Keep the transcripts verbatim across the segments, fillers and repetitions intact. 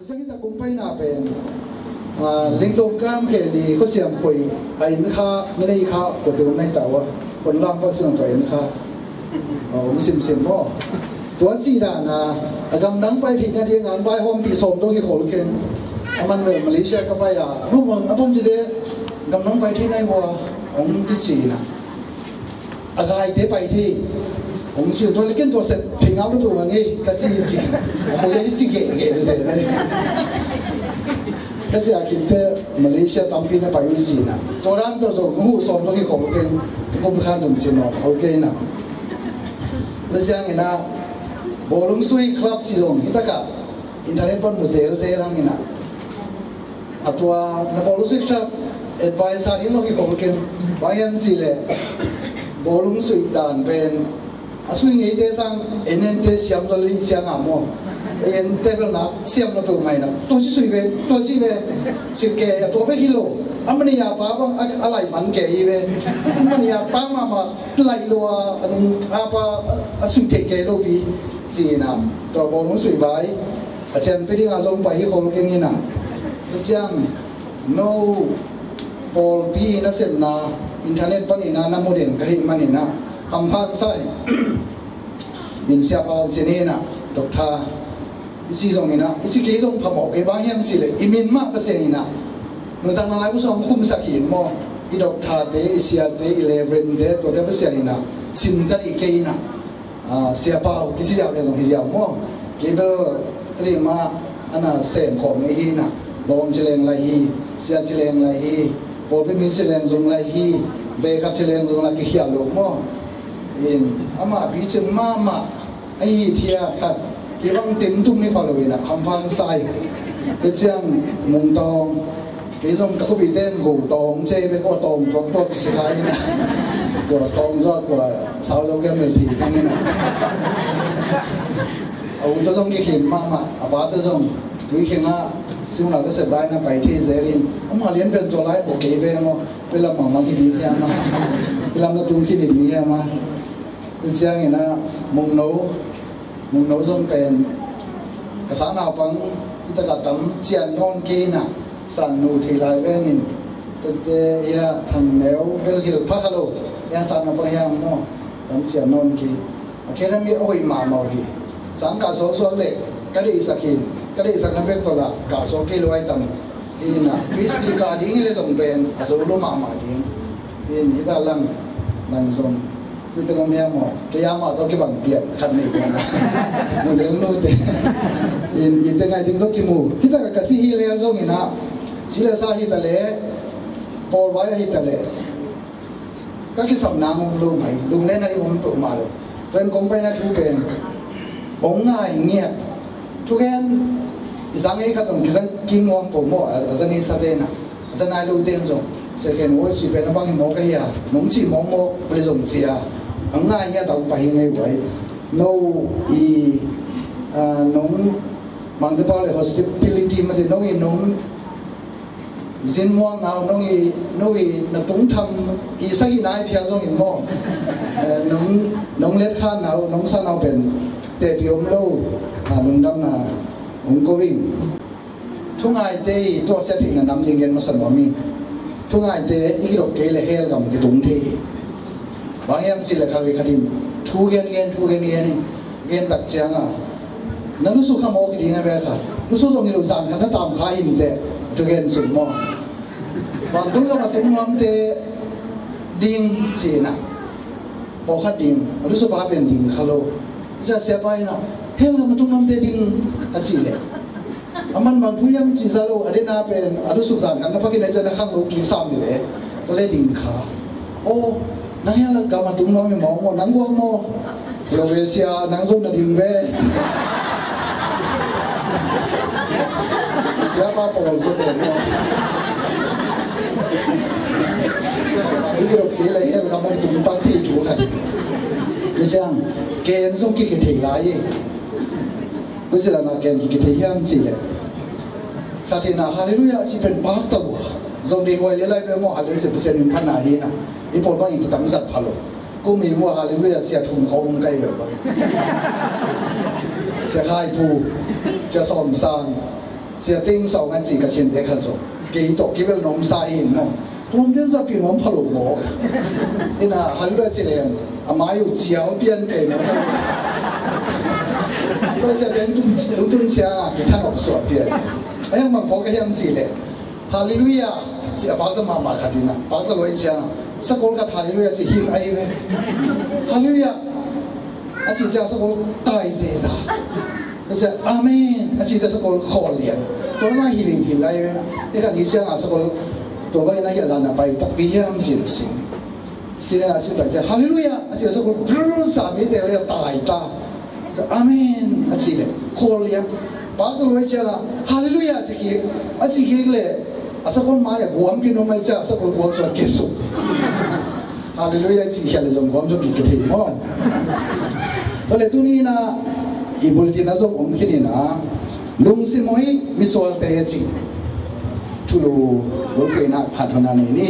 Ciang hita kong paina pen, ah, Lingtong kam khe ni khuasiam khuai a inn kha, na nei kha, kua te um na hita ua, kon lam pa siang khuai inn kha. Oh, um simsim maw. Tua ci dan a, a gamdang pai theihna ding an vaihawmpih sawm dong hi khol keng. A man vel Malaysia ka pai a, nu bang a bang ci de, gamdang pai theihna hi ua, ong ti ci na. A gaite pai thei. Hong ci tua le ken tua sep thei ngau lutu ma ngei ka ci ci. Ko ya ci ge ge ci ne. Ka ci a kinte Malaysia tampi na pai u ci na. Tua dan to to ngu som to ki ko ken ko bu khan dum ci no ko ke na. Le siang ina Bawlung Sui Club ci zong hi taka internet pan mu zel zel hang ina. A tua na Bawlung Sui Club advisor ding lo hi ko ken. Bang hiam ci le Bawlung Sui dan pen a sui ngeite sang en ente siam lo li siang a maw. En te bel na siam lo pe mai na. To ci sui ve, to ci ve. Ci ke a tua be hi lo. A mani a pa bang a, a lai man ke i ve. A mani a pa ma ma lai lo a, a nung a pa a sui te ke lo pi. Ci na. To Bawlung Sui bai. A cian pi ding a zong pai hi khol keng ina. Ciang no pawlpi na sepna internet pan ina na mu den ka hi man ina. Hamphan sai. In siapa cin ina. Doctor. I ci zong ina. I ci kei zong phamawh kei bang hiam ci le. I min mah Pasian ina. Nuntak na lai usawng khum sak hi maw. I doctor te, i sia te, i reverend te, tua te Pasian ina. Sim ta dih kei ina. Ah, Sia Pau, kici ziau le zong hi ziau maw. Kei bel tadi ma ana sem khawm ngei hi na. Bawm ci leng lai hi, sia ci leng lai hi, pawlpi mi ci leng zong lai hi, bekat ci leng zong lai kikhial lo maw. In, ama pi cin mama, a hi thia khat, kei bang tim tum mi pha lo in a, hamphan sai. Kei ciang mung tawng, Kei zong ka khuapihte in go tawng ce bek aw, tawng tuak tuak kisi kha in a. Kua tawng zaw kua sau zaw kiam lel thei thang in a. A u ta zong kikhin mahmah, a pa ta zong tui khin a, siunau ta sep lai na pai thei zel in. Amah lian pen tua lai pua kei ve maw, ve lam mahmah khin ding hiam a. Ve lam na tung khin ding hiam a. Tua ciangin a, mungno, mungno zong pen ka sang naupang i takah tam cian nawn kei in a, san nu thei lai vengin, tete ia thang neu bel hil pha kha lo, ia sang naupang hiam maw, tam cian nawn kei. A khen a mi a hoih mahmah uh hi. Sang kah suaksuak le ka deihsak hi, ka deihsak na bek tawh lah kah suak kei lo ai tam. Hi in a, Christian kah ding hi le zong pen a zo lo mahmah ding. Hi in, hi ta lang, lang zong. Kuite ngom hiam maw? Kei a mah tawh kibang pian khat nei pian a. Model nute. In, ite ngai ding tawh kimu. Hita ka kasi hi le zong in a. Ci le sa hita le. Paul vai hita le. Ka kisam nang om lo mai. Lunglen a ding om peuhmah lo. Tua in kong paina thu pen. Ong ngai ngiat. Thugen i zang ei khat ong kizang ki nuam peuh maw. A, a zang ei sa te na. Za nai lo ten zong, second worship pen a bang hi mawk ahi a, nong cih mawkmawk le zong ci a, a ngai ngiat a pai hi ngei uai. No i, ah, nong mangte pau le hospitality mate no i nong zin muang nau, no i, no i na tung tham i sagih nai phial zong in maw. Eh, nong, nong let khan nau, nong sa nau pen tepi om lo, ah, lungdam na ong ko ing. Thungaite i tuahsia theihna nam ding gen masa nuam hi. Thungaite i kidop kei le hell gam kitung thei hi. Bang hiam cih le khat vei khat in thu gen gen, thu gen gen in gen tak ciang a, na lusu kha mawk ding a ve kha. Lusu zong hi lo, zan khat na tam kha hi in teh, thu gen suk maw. Vantung gam a tung nuamte ding ci na. Pawlkhat ding, a lusu pa pen ding kha lo. Sia, siapa in a, hell gam a tung nuamte ding a cih leh. A man bang thu hiam ci za lo, a dena pen, a lusuk zan khat na phakin a zan a khang lo kik sam ni le. Ka le ding kha. Aw, nang hell gam a tung nuam hi maw, maw, nang guak maw. Lo ve sia, nang zong na ding ve. Siapa pawl zong te maw. Hih kidop kei le hell gam a tung pak thei thu khat. Ni ciang, ken zong kik thei lai hi. Koi ci la na ken kik thei hiam cih leh. Khat in a Hallelujah ci pen pak ta uh. Zong dei huai le lai peuh maw Hallelujah ci Pasian min phat na hi na. I pawl bang in kitam zat pha lo. Ko mi maw Hallelujah sia thum khawng kai peuh bang. Sia Khai Pu, sia Sawm Sang. Sia Teng Sawng an ci ka sinte khat zong kei tawh kibel nuamsa hi in maw. Rom den sa pi nuam pha lo maw. Ina Hallelujah ci leng a mai uh cial pian te maw. Tua Sia Teng tun, tun sia a kithanop suah pian. A hiang bang pawh ka hiam ci leh Hallelujah ci a pakta mahmah khat ina, pakta luai ciang sakol khat Hallelujah ci hil ai ve. Hallelujah a ci ciang sakol tai zeza. Amen a ci ciang sakol khawl lian. Tua na hiling hil ai ve. Ni khat ni ciang a sakol tua bangin a hial dan a pai takpi hiam ci lo sing. Sine a ci tak ciang Hallelujah a ci ciang sakol brrr sa mi te le tai ta. Amen a ci le khawl lian. Pakta luai ciang a Hallelujah a ci kik, a ci kik le a sakol mai a guam pi nuam ai ciang a sakol guam suan kisuk. Hallelujah ci khia le zong guam zong kik ka thei maw. Tua le tuni ina i bulletin a zong om khin ina lungsim hoih misualte a ci thulu bulphuhna phat hona nei ni.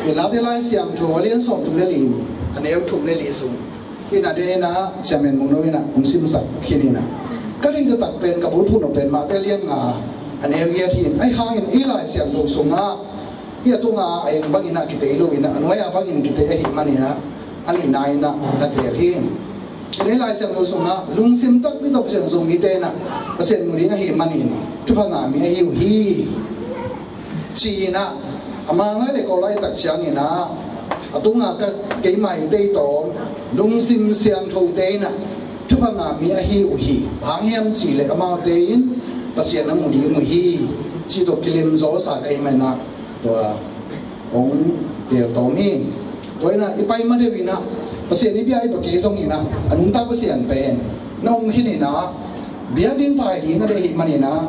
I Late Lai Siangtho a lian sawm thum le li, a neu thum le li sung ina de ina Chairman Mungno ina kong simsak khin ina ka ding taktak pen ka bulphuh nop pen Mate lian nga a neu giat hi in, ahi hangin i Lai Siangtho sungah i a tunga a eng bangin a kitei lo ina a nuai a bangin kitei ahi manina a nihna ina na tel hi. I Lai Siangtho sungah lungsim takpi tawh Pasian zong mite ina Pasian mu ding ahi manin thupha ngah mi ahi uh hi. Ci ina a mangai le kaw laitak ciang ina a tunga ka keimai tei tawm lungsim siangtho te ina thupha ngah mi ahi uh hi. Bang hiam ci le amaute in Pasian a mu ding uh hi. Ci tawh kilim zawsa ka himai ina tua kong tel tawm hi. Tua ina i pai ma deuh ina Pasian i bia i pa kei zong ina a nungta Pasian pen na om khin ina bia ding pai ding a dei hi manina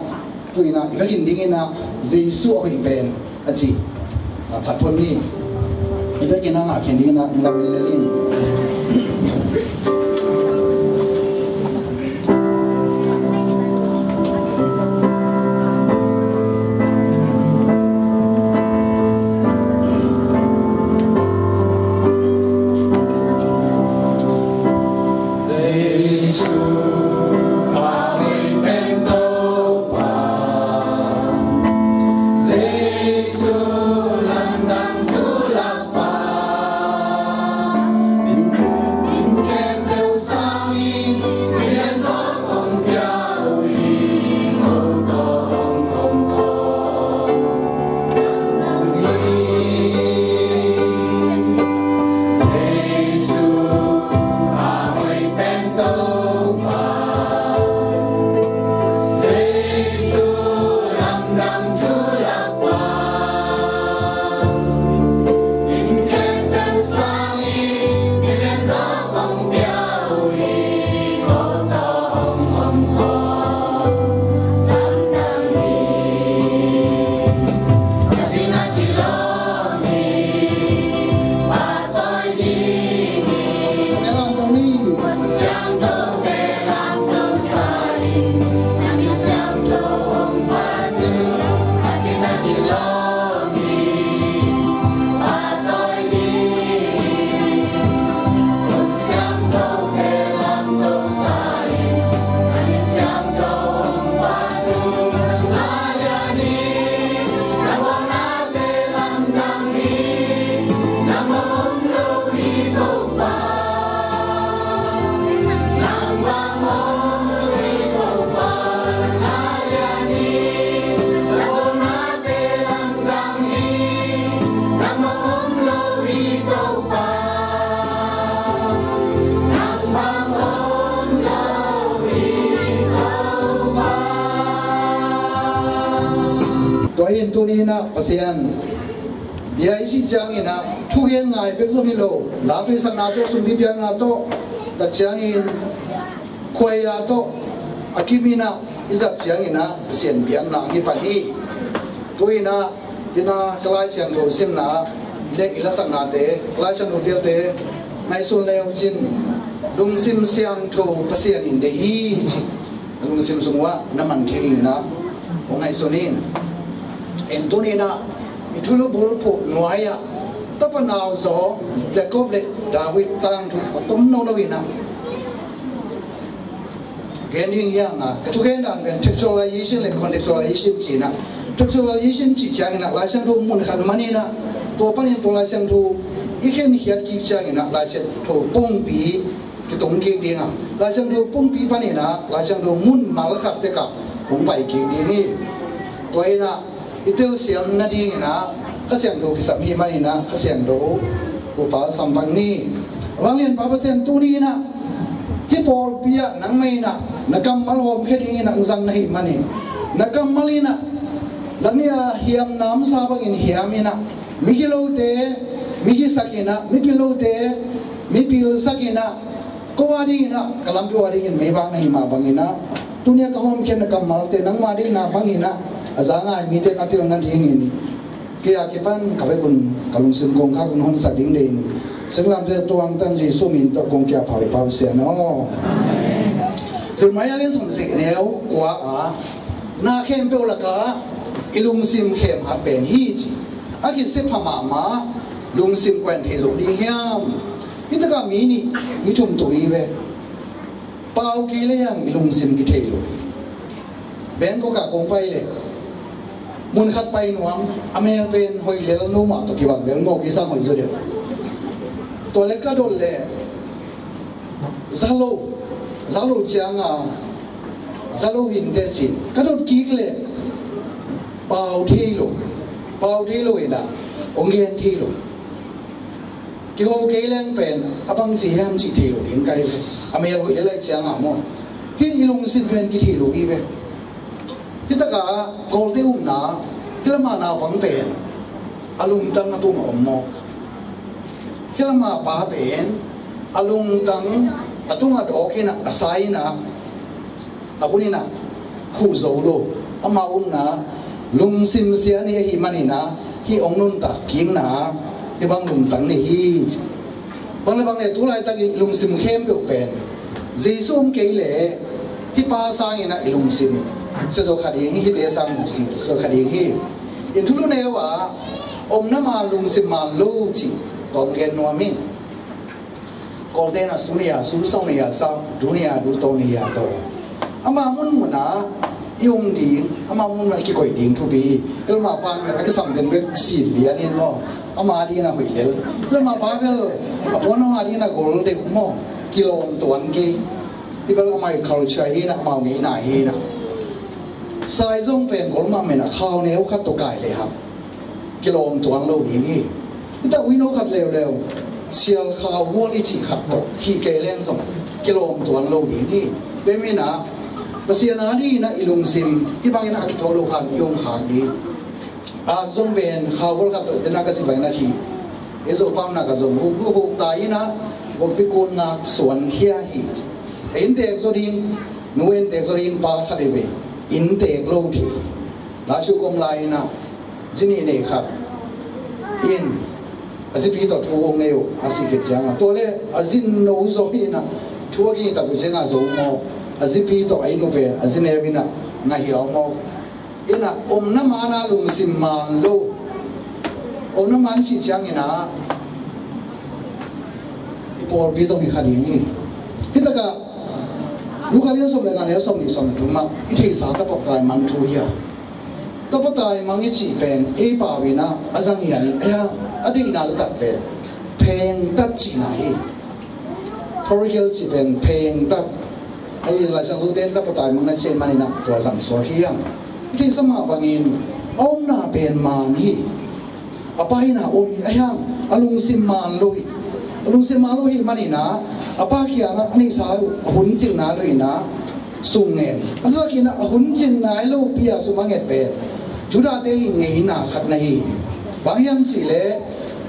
tu ina i vekin ding ina Jesu a hoih pen a ci a phat phon hi. I vekin a ngah khin ding ina i lau in lel in. Tua hi in tuni inah Pasian bia i cih ciangin ah thugen ngai bek zong hi lo, laptoisakna tawh, sumpi piakna tawh, tua ciangin khuaia tawh a kim inah i zat ciangin ah Pasian biakna hi pan hi. Tu inah, inah ka Lai Siangtho simna le i lasaknate, ka Lai Siangtho pialte ngaihsun le uh cin, lungsim siangtho Pasian in deih hi ci. Lungsim sung uah na man thei inah hong ngaihsun in. En tuni inah i thulu bulphuh nuai-ah tapa nauzaw Jacob le David tangthu a tom no lo inah Gen ding hi hang a, ka thugen dan pen textualization le contextualization ci-in ah, textualization cih ciangin ah Lai Siangtho mun khat manin ah, tua panin tua Lai Siangtho i khenkhiat kik ciangin ah Lai Siangtho pumpi kitung kik ding a, Lai Siangtho pumpi panin ah Lai Siangtho mun mal khat tek ah hong pai kik ding hi. Tua in ah i telsiam nadingin ah Kha Siangtho kisam hi manin ah Kha Siangtho upal sam pak ni. Vanglianpa Pasian, tuni in ah hih pawlpi ah nangmah in ah na kammal hawmkhia dingin ah hong zang na hih manin, na kammal in ah na mi a hiam namsa bangin hiam in ah, mi gilote mi gisak in ah, mi pilote mi pilsak in ah, ko a dingin ah ka lampi a dingin meivak na hih mah bangin ah, tuni a ka hawmkhiatna kammalte nangma deihna bangin ah a za ngai mite a tel nadingin kei a kipan ka vekun ka lungsim kong khak un honsak ding dein singlamteh Tuangtan Jesu min tawh kong kiappha ve, Pa Pasian aw. Jeremiah lian sawmsagih, neu kua ah, na khempeuh lakah i lungsim khem hat pen hi ci. A kisep pha mahmah lungsim kua in thei zo ding hiam? Hih takah mi nih mi thum tuh hi ve. Pau kei leng i lungsim kithei lo. Bangkok ah kong pai leh mun khat pai nuam, a mel pen hoih lel, no mah tawh kibang lel maw, kei sang hoih zaw deuh. Tua leh ka dot leh za lo, za lo ciang a, za lo hi inteh ci-in ka dot kik leh pau thei lo, pau thei lo in ah hong gen thei lo. Kiho kei leng pen a bangci hiam cih thei lo ding ka hi ve. A mel hoih lel ahih ciang a maw, hih i lungsim pen kithei lo hi ve. Hih takah Kawlte upna hih lam a naupang pen a lungtang a tung a om mawk. Hih lam a pa pen a lungtang a tung a dawk in ah, a sa in ah, a bun in ah khuh zo lo. Ama upna lungsim sia nei ahih manin ah hih hong nuntak kikna hih bang lungtang nei hi ci. Bang le bang le tu laitak i lungsim khempeuh pen Jesu om kei leh hih pa sangin ah i lungsim sia zo kha ding hi, hihte sang lungsim sia zo kha ding hi. In thulu neu ah omna man lungsim man lo cih tawm gen nuam hi. Kawlte in ah su ni a su, sau ni a sau, du ni a du, to ni a to. Ama munmun ah i om ding, ama munmun ah i kikoih ding thupi hi. Hih lam a pa in a kisam den bek sin lian in maw, ama dingin a hoih lel. Hih lam a pa bel a puan ama dingin a gol deuh maw, kilawm tuan kei. Hih bel amau culture hi in ah, amau ngeina hi in ah. Saizong pen gol mahmah in ah khau neu khat tawh kai lehang kilawm tuan lo ding hi. Hih takah uino khat leuleu sial khau hual i cih khat tawh hih kei leng zong kilawm tuan lo ding hi. Tua ahih manin ah Pasian a dingin ah i lungsim hih bangin ah a kithuah lo khat i om khak ding. Ak zong pen khau hual khat tawh, tena ka cih bangin ah hih ei Zopamna ka zong huk huk huk ta in ah vokpi kun ngak suan khia hi. Inntek zaw ding, nu inntek zaw ding pa khat hi ve. Inntek lo thei. Lai Siangtho om lai in ah zi nih nei khat in a zipi tawh thu hong nei uh, a sih khit ciang a, tua leh a zi no zo hi in ah, thu a kingit tak uh ciang a zo maw, a zipi tawh a inn uh pen a zi neu in ah ngah hiau maw. In ah omna man ah lungsim man lo, omna man cih ciangin ah i pawlpi zong hi kha ding hi. Hih takah Luka lian sawm le nga, neu sawmnih, sawmthum ah i theihsa tapa taimang thu hi a, tapa taimang i cih pen ei pau in ah a zang hian in, a deihna lua tak pen phengtat cihna hi. Parochial cih pen phengtat. Ahi, Lai Siangthote in tapa taimang na ci ahih manin ah tua zang suak hi hang. I theihsa mah bangin a omna pen man hi. A pa in ah om hi, ahi hang a lungsim man lo hi. A lungsim man lo hi manin ah a pa kiangah a neihsa uh a hun cing nai lo in ah sum ngen. A lak in ah a hun cing nai lopi a sum a nget pen Judahte i ngeina khat na hi. Bang hiam cih leh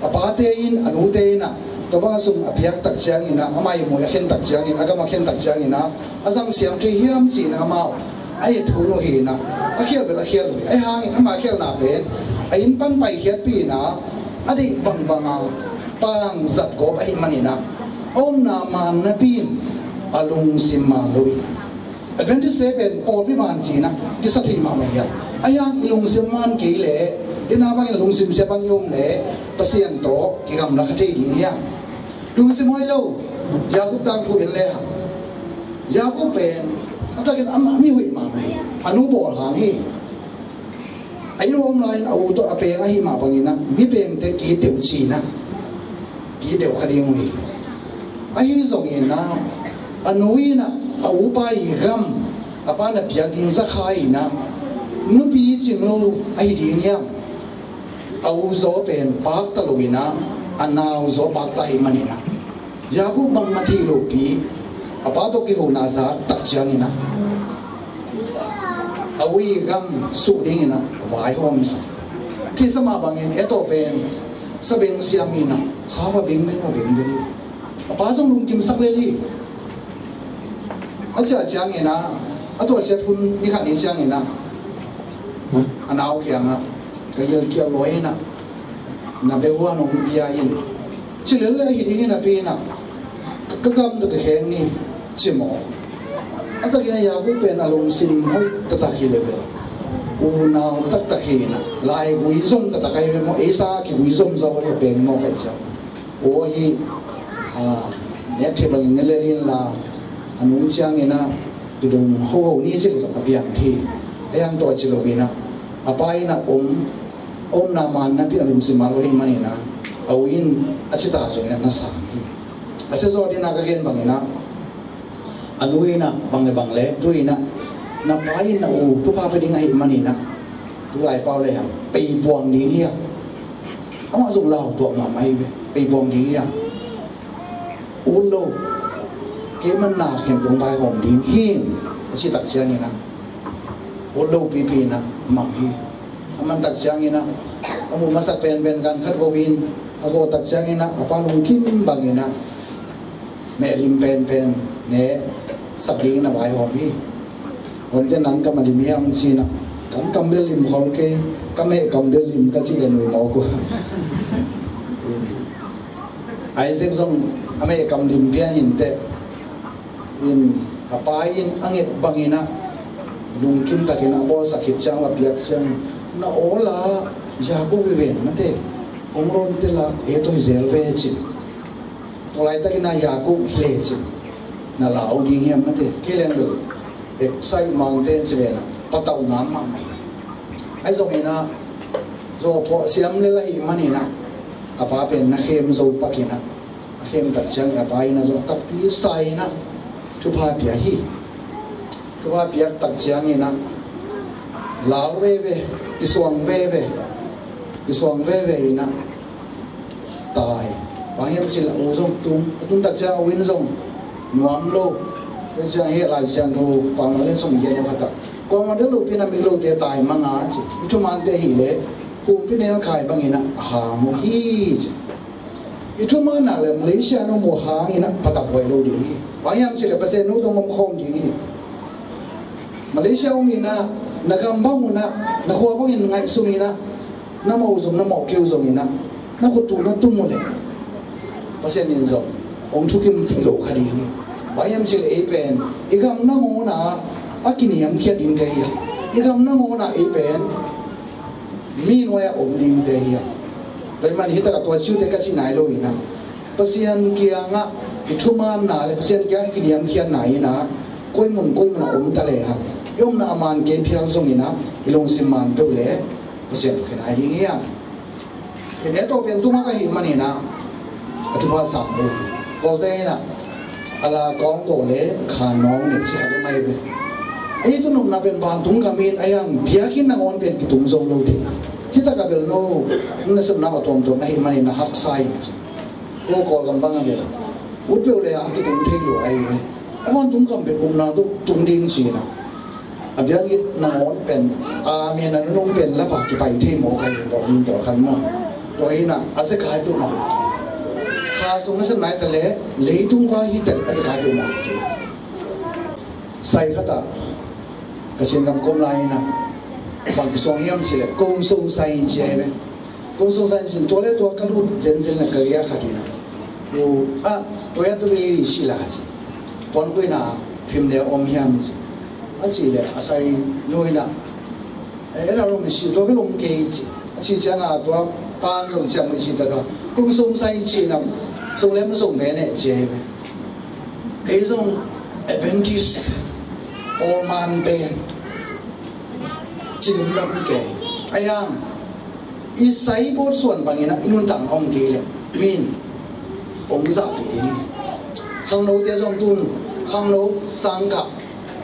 a pate in, a nute in ah tua bang a sum a piak tak ciangin ah, amah ihmui a khen tak ciangin, a gam a khen tak ciangin ah a zang siam thei hiam ci-in ah amau a et hun uh hi in ah, a khial bel a khial uh hi. Ahi hangin ama khialna pen a inn pan paikhiatpih in ah a deih bangbang a pang zat gawp ahih manin ah a omna man napi in a lungsim man lo hi. Adventist-te pen pawlpi man ci-in ah kisa thei mahmah hi a, ahi hang i lungsim man kei leh, hih na bangin lungsim sia bang i om leh Pasian tawh kigamla kha thei ding hi a. Lungsim hoih lo, Jakob tangthu en le hang. Jakob pen A takin a mi huih mahmah hi. A nu bawl hang hi. A inn ah om lai-in a u tawh a peng ahih mah bangin ah mi pengte ki-it deuh ci-in ah ki-it deuh kha ding uh hi. Ahi zongin ah a nu in ah a upa i gam, a pa na piak ding za kha in ah, nupi cing lo ahi ding hiam? A u zaw pen pakta lo in ah, a nau zaw pakta ahih manin ah, Jakob bangmah theih lohpi, a pa tawh kihona zak tak ciangin ah, a u i gam suh dingin ah vaihawm sa. Theihsa mah bangin Esau pen sabeng siam in ah, sa va bengbeng, va bengbeng. A pa zong lungkimsak lel hi. A ciah ciangin ah, a tuahsiat hun ni khat ni ciangin ah, a nau kiangah, ka gilkial lua in ah, na biahuan hong pia in. Ci lel leh hi dingin a pi in ah, ka gam tawh ka kheng ni, ci mawk. A takin ah Jakob pen a lungsim hoih taktak hi leh bel, unau taktak hi in ah, laigui zom taktak ahi ve maw, ei sang a kigui zom zaw hi a peng maw ka hih ciang. Aw hi, a, nek thei bangin ne lel inla, a nung ciangin ah, i dung hoho ni cih zong a piang thei. A hiang tawh ci lo in ah, a pa in ah om, omna man napi a lungsim a lo ahih manin ah, a u in a cita zongin ah na sang hi. A sia zaw dingin ah ka gen bangin ah, a nu in ah bang le bang le, tu in ah, na pa in na u thupha pia ding ahih manin ah, tu lai pau le hang, pei puang ding hi a. Amah zong lautuah mahmah hi ve, pei puang ding hi a. Ut lo, keimah na khempeuh hong vaihawm ding hi, a cih tak ciangin ah, ut lo pipi in ah mang hi. A man tak ciangin ah, a mu masak penpen kan khat ko in, a ko tak ciangin ah, a pa lungkim bangin ah, mehlim penpen ne sak dingin a vaihawm hi. Huante nang kam a lim hiam ci-in ah, kam kam bel lim khol kei, ka meh kam bel lim ka cih leh nui mawk uh. Isaac zong a meh kam lim pian inteh. In, a pa in a nget bangin ah, lungkim takin a bawlsak khit ciang, a piak ciang, na aw la, Jakob hi ven mate, hong ron te la, e tawh hi zel ve ci. Tua laitakin ah Jakob hi lecin, na lau ding hiam mate, kei leng bel excite mountain ci ven ah, patauh ngam mahmah hi. Ahi zongin ah, zaw phuah siam lel ahih manin ah, a pa pen na khem zo pakin ah, a khem tak ciangin a pa in ah zong a takpi sa in ah, thupha pia hi. Thupha piak tak ciangin ah, lau veve, i suang veve, i suang veve in ah, tai. Bang hiam cih leh u zong tung, a tung tak ciang a u in zong nuam lo. Tua ciang hih Lai Siangtho pau mah le song hian a pha tak, kuamah del lohpi in ah migilote tai mang a ci. I thumante hi leh, humpinelkhai bangin ah a hang uh hi ci. I thuman nak leh Malaysia na om uh hangin ah phatah huai lo ding hi. Bang hiam cih leh Pasian nu tawh om khawm ding hi. Malaysia om in ah, na gam bang un ah, na khua bangin ngaihsun in ah, na mawh uh zong, na mawh kei uh zongin ah, na khut uh na tum uh leh, Pasian in zong hong thukimpih lo kha ding hi. Bang hiam cih leh ei pen i gam nangawn ah a kiniamkhiat dingte hi a, i gam nangawn ah ei pen mi nuai-ah om dingte hi a. Tua ahih manin hi takah tua ciute ka cih nai lo in ah, Pasian kiangah i thumanna leh Pasian kiangah i kiniamkhiatna in ah, koi mun koi mun ah om ta lehang, i omna a man kei phial zongin ah, i lungsim man peuh leh Pasian thukhia nai ding hi a. Inn e tawh pen tungah ka hih manin ah, a thupha sang lo. Kote in ah, a la kawng ko le kha nawng ne ci a lo mai ve. Ei tu nopna pen vantung gam in a hiang biakinn nangawn pen kitung zo lo ding. Hi takah bel no, na sepna a tuamtuam ahih manin na haksa in ci. Ko Kawlgam bang a bel, ut peuh le a kitung thei lo ahi ve. A vantung gam pen upna tawh tung ding ci-in ah, a biakinn nangawn pen, a mi a nunung pen lapa kipai thei mawk ahi, pawlkhat maw. Tua in ah a zekai peuhmah, kha sung na sem nai ta leh, leitung vai hi ta leh a zekai peuhmah. Sai khat ah, ka sin gam kawm lai in ah, bang kisuang hiam cih leh, Kong So Sai in ci ahi ve. Kong So Sai in ci, tua le tua ka lut zenzen leh ka ria khat in ah, tua, ah, tua hian tua hi sila ci. Puan kuina phim le om hiam ci. A cih leh a sai nu in ah, eh, ena rom si tua bel om kei ci. A cih ciangah tua pan zong ciam ci ta ka, Kong So Sai ci na, so lem zong be ne ci ahi ve. Ei zong Adventist Pawlman pen ci dum dam kei. Ahi hang i saibawt suan bangin ah i nuntakna om kei leh min om zahpih ding. Khangnote zong tun khangno sangkah,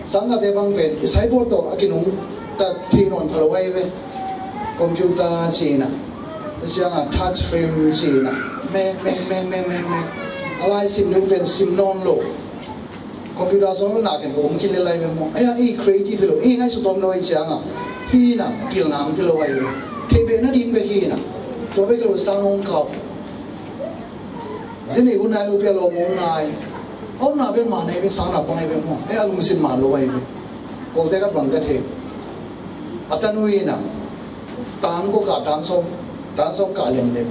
sangkahte bang pen i saibawt tawh a kinungta thei nawn pha lo ahi ve. Computer ci-in ah, a ciangah touch screen ci-in ah, mek mek mek mek mek mek, a lai sim ding pen sim nawn lo. Computer sung lo nakin om khin lel lai ve maw. Ahi hang i creative hi lo, i ngaihsut om lo ahi ciangah, hi-in ah pilna om hi lo ahi ve. Theih beh nading bek hi-in ah, tua bek hi lo sang hong kau. Zi neih hun nai lo pi a lawm hong ngai. A omna bel man ahi ve, sang nai bang ahi ve maw. Ahi a lungsim man lo ahi ve. Kote khat bang ka thei. A tanu in ah tan kua kah, tan sawm, tan sawm kah lemlem.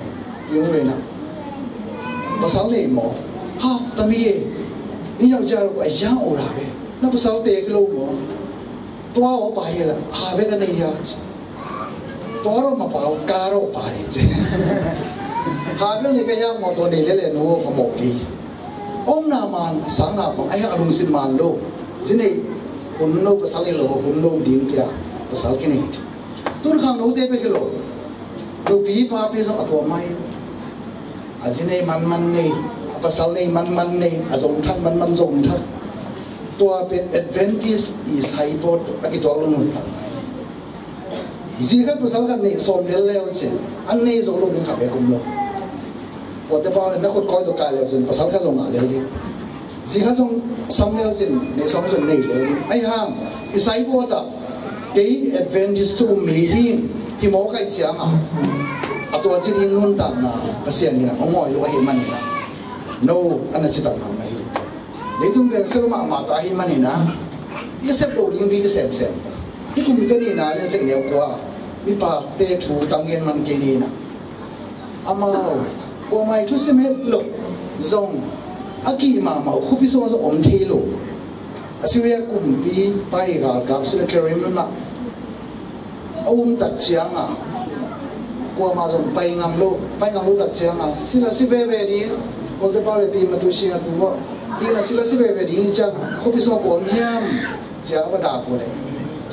Yung ve na. Pasal nei maw? Ha, tami e. Ni yau jar ko a yang ora ve. Na pasal te kilo maw? Tua o pa hi la. Ha ve ka nei ya. Tua ro ma pa o ka ro pa hi ce. Ha ve ni ka ya maw, tua nei le le nu ka maw ki. Omna man, sangna bang, ahi a lungsim man lo. Zi neih hun lo, pasal nei lo hun lo ding pia pasal kinei. Tun khangnote bek hi lo. Nupi papi zong a tua mai. A zi nei manman nei, a pasal nei manman nei, a zong thak manman zong thak. Tua pen Adventist i saibawt a kituak lo nuntak. Zi khat pasal khat neih sawm lel leu cin, an nei zo lo ding khat bek om lo. Kuate pau le na khut kawi tawh kai leu cin pasal khat zong ngah lel ding. Zi khat zong sam leu cin, neih sawm zong nei lel ding. Ahi hang i saibawt ah kei Adventist thu um mi hi, hi mawk ahih ciangah a tua ci ding nuntakna Pasian in ah hong ngawi lo ahih manin ah, no, a na citak mahmah hi. Leitung pen sel mahmah ta ahih manin ah, i sep lo ding bik i semsem ta. Hih kum te ni na lian sek neu kua mipate thu tam gen man kei ni na. Amau kuamah i thusim het lo zong, a kih mahmah uh khuapi sungah zong om thei lo. Assyria kumpipa i galkap Sennacherib in ah a um tak ciangah kuamah zong pai ngam lo, pai ngam lo tak ciangah sila si veve ding, kolte pau le ti matu si matu uh, ina sila si veve ding ciang khuapi sungah kua om hiam ciang va dak uh leh,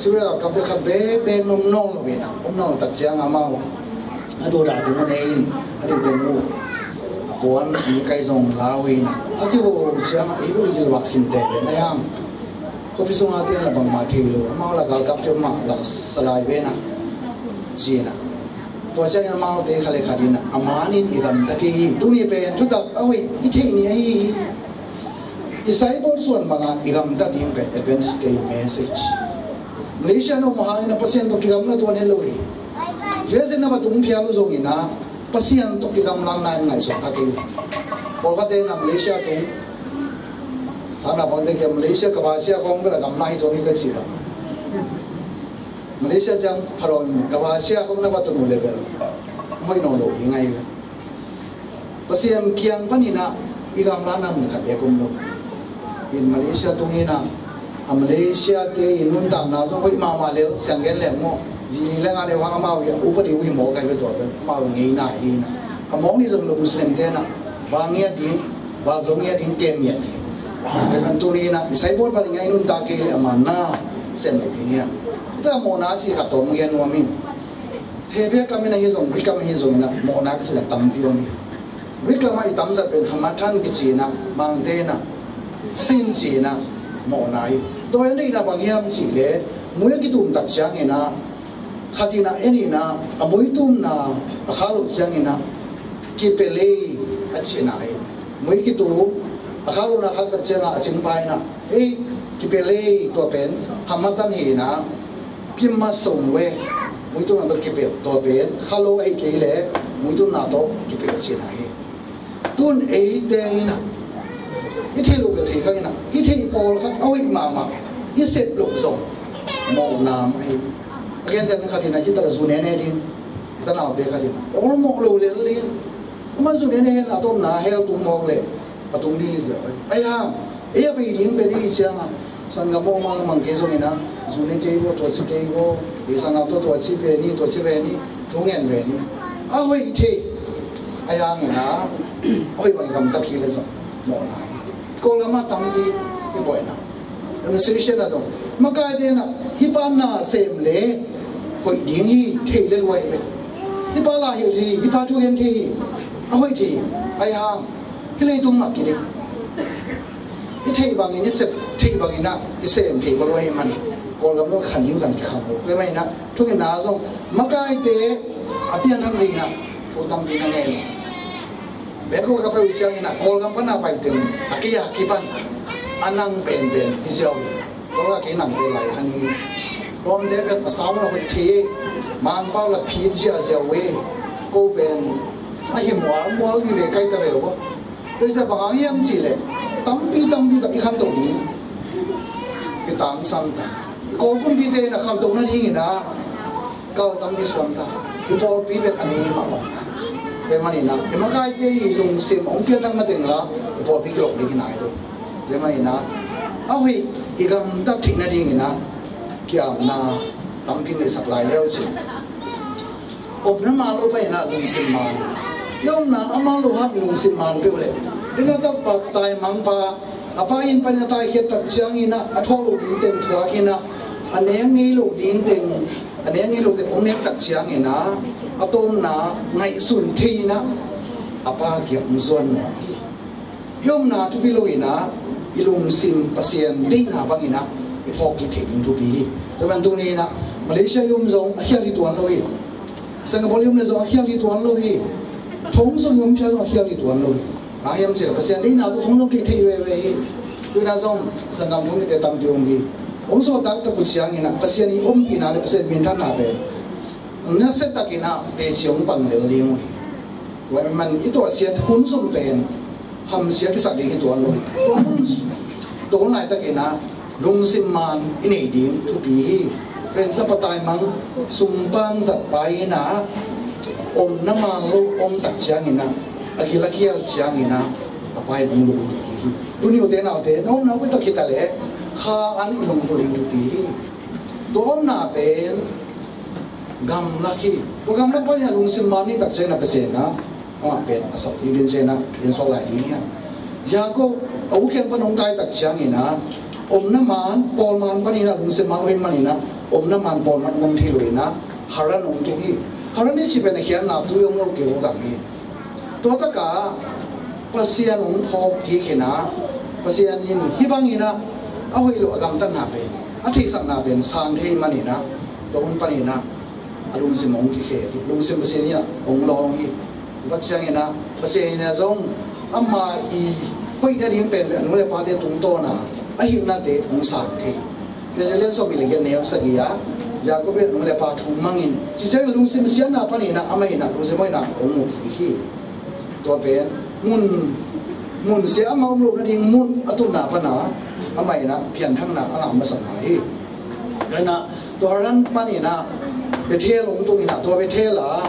Syria galkapte khat bekbek om nawn lo in ah, om nawn lo tak ciangah amau a duhdah ding uh nei in, a duh ding uh a puan a mi kai zong lau in ah, a kiho ciangah ei bul gilvak khin tete na hiam? Khuapi sungah te in la bangmah thei lo, amau la galkapte mah la salai ve na ci-in ah. Tua ciangin amaute khat le khat in ah, a man in i gamta kei hi. Tuni pen thutak a hoih i theih ni ahi hi. I saibawt suan bangah i gamta ding pen Adventist te message. Malaysia na om hangin ah Pasian tawh kigamla tuan het lo hi. U S A na va tung phial uh zongin ah Pasian tawh kigamlana in ngaihsut kha kei hi. Pawlkhatte in ah Malaysia tung, sana pawlkhatte kia Malaysia ka va sia khawng bel a gamla hi tuan hi ka ci bang. Malaysia ciang phalawm ka va sia khawng na va tun uh le bel hoih nawn lo hi ngai hi. Pasian kiang panin ah i gamlana mun khat bek om lo. In Malaysia tungin ah, a Malaysia te i nuntakna zong hoih mahmah lel, siang gen leng maw, zi li le nga deuh hang amau i a upa deuh uh hi mawk ahi ve tua pen, amau ngeina hi na. A mawk nih zong lo Muslim te na, va ngiat ding, va zong ngiat ding, tem ngiat ding. Tua pen tuni na, i saibawt bang ngai nuntak kei le a man na sem lo ding hiam? Tua mawhna ci khat tawm gen nuam in. Hebrew kam in ah hi zong, Greek kam in ah hi zong in ah, mawhna ka cih na tampi om hi. Greek kam ah i tamzat pen hamartia kici in ah, Mangte in ah, sin ci in ah, mawhna hi. Tua hi a deihna bang hiam cih leh, mui a kitum tak ciangin ah, khat in ah, en in ah, a mui tumna a khak loh ciangin ah, kipelei a cihna hi. Mui kitum a khak lohna khak tak ciangah a cingpa in ah, ei, kipelei tua pen hamartia hi in ah, pima song we, mui tumna tawh kipelh, tua pen kha lo ahih kei leh mui tumna tawh kipelh cihna hi. Tun eite in ah, i theih loh bel thei kha in ah, i theih pawlkhat a hoih mahmah, i sep loh zong mawhna mah hi. A gentehna khat in ah, hi tak a zu nene ding, i tanaute khat in ah, ol mawh lo lel ding. Amah zu nene hen a tawpna hell tung mawk leh a tung ding hi zia. Ahi hang ei a bei ding pen i hih ciangah, sanggam aw, mang mang kei zongin ah, zu ne kei aw, tua ci kei aw, ei sanggam tawh tua ci ve ni, tua ci ve ni, thu ngen ve ni. A hoih thei, ahi hangin ah, a hoih bang i gamta kei leh zong mawhna hi. Kawlgam ah tampi i buaina, demonstration ah zong Makaite in ah hih pa na sem le hoih ding hi thei le luai ve. Hih pa la hilh thei hi, hih pa thugen thei hi, a hoih thei hi. Ahi hang hih leitung mah kiding, i theih bangin i sep, theih bangin ah i sem thei kha luai hi man. Kawlgam lo khan ding zang kikham lo. Tua ahih manin ah thungetna zong makaite a pianthak dingin ah thu tampi na ngen lo. Bangkok ka pai uh ciangin ah Kawlgam pan a pai teng a kei a kipan a nang penpen hi ziau hi. Tua a kei nang pen lai khan hi. Lawmte pen a sang lo hoih thei, Mangpau la phit zia ziau hi. Ko pen a hi mualmual hi ve, kai ta ve uh. Tua hi ciang bang hang hiam cih leh tampi tampi tak i khantoh ding, i tangsang ta. I Kawl kumpite in a khantoh nadingin ah kal tampi suan ta. I pawlpi bek a nei mah bang. Tua ahih manin ah i makaite i lungsim hong pianthak mateng la i pawlpi kilawh ding hi nai lo. Tua ahih manin ah a hoih i gamtat theih nadingin ah kiamna tampi ngaihsak lai leu cin. Omna man lo pai in ah lungsim man. I omna a man lo hang i lungsim man peuh leh, i na tak pa taimang pa, a pa inn pan a taikhiat tak ciangin ah a thuak loh ding teng thuak in ah, a nek ngei loh ding teng, a nek ngei loh teng hong nek tak ciangin ah a tawpna ngaihsun thei in ah a pa kiang hong zuan nuam hi. I omna thupi lo in ah i lungsim Pasian deihna bangin ah i phawk kik theih ding thupi hi. Tua bantuk ni in ah Malaysia i om zong a khial hi tuan lo hi. Singapore i om le zong a khial hi tuan lo hi. Thong zong i om phial zong a khial hi tuan lo hi. Bang hiam cih leh Pasian deihna tawh thong zong kik thei veve hi. Tua in ah zong sanggam thong kikte tampi om hi. Hong sawltak tak uh ciangin ah Pasian i ompihna le Pasian minthanna pen nasia takin ah teci hong pang lel ding uh hi. Tua ahih man i tuahsiat hun sung pen hamsia kisak ding hi tuan lo hi. Tua hun, tua hun laitakin ah lungsim man i nei ding thupi hi. Pen tapa taimang sumpang zat pa in ah omna man lo om tak ciangin ah, a gil a kial ciangin ah a pa in hong lungkul hi. Tuni ute naute, na omna uh tak hi ta leh kha an i lungkul ding thupi hi. Tua omna pen gamlak hi. Tua gamlak panin ah lungsim man i nei tak ciangin ah Pasian in ah amah pen a sau ding, Pasian in ah en suak lai ding hi hang. Jakob a u kiang pan hong kai tak ciangin ah omna man, pawl man panin ah lungsim man lo ahih manin ah omna man pawl man om thei lo in ah Haran hong tung hi. Haran i cih pen a khiatna tui om lo kei uh gam hi. Tua takah Pasian hong phawk kik in ah, Pasian in hih bangin ah a hoih lo a gamtatna pen, a theihsakna pen sang thei manin ah, tua hun panin ah a lungsim hong kikhe, lungsim Pasian in ah hong lawng hi. Tua ciangin ah Pasian in ah zong ama i hoih nading pen a nu le pate tungtawn a, a hilhnate hong sang thei. Tua ciang lian sawm nih le giat, neu sagih ah Jakob in a nu le pa thu mangin, cih ciangin lungsim siatna panin ah amah in ah lungsim hoihna hong mu kik hi. Tua pen mun, mun sia amah om loh nading mun a tutna pan ah amah in ah pianthakna a ngah masa hi. Tua in ah tua Haran panin ah Bethel hong tung in ah, tua Bethel ah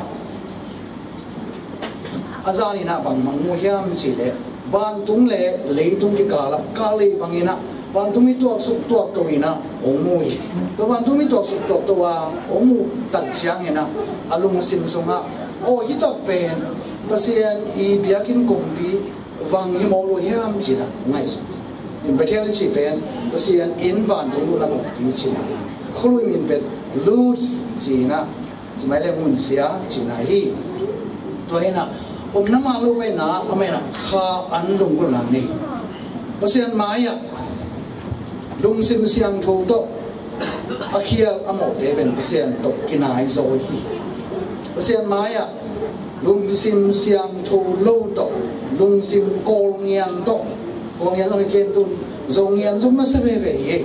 a zan in ah bang mang mu hiam cih leh, vantung le leitung kikal ah kal lei bangin ah vantung mi tuaksuk tuakto in ah hong mu hi. Tua vantung mi tuaksuk tuakto a hong muh tak ciangin ah a lungsim sungah, aw, hih tak pen Pasian i biakinn kumpi vang hi mawk lo hiam ci-in ah ngaihsun. In Bethel cih pen Pasian in vantung luhna kumpi ci-in ah, a khua lui min pen Luz ci-in ah, ci mai le ngunsia cihna hi. Tua hi-in ah omna man lo pai-in ah amah in ah kha an lunggulhna nei. Pasian mai-ah lungsim siangtho tawh a khial a mawhte pen Pasian tawh kinai zaw hi. Pasian mai-ah lungsim siangtho lo tawh, lungsim Kawlngian tawh, Kawlngian zong hi kei in, tun Zongian zong na sia veve hi.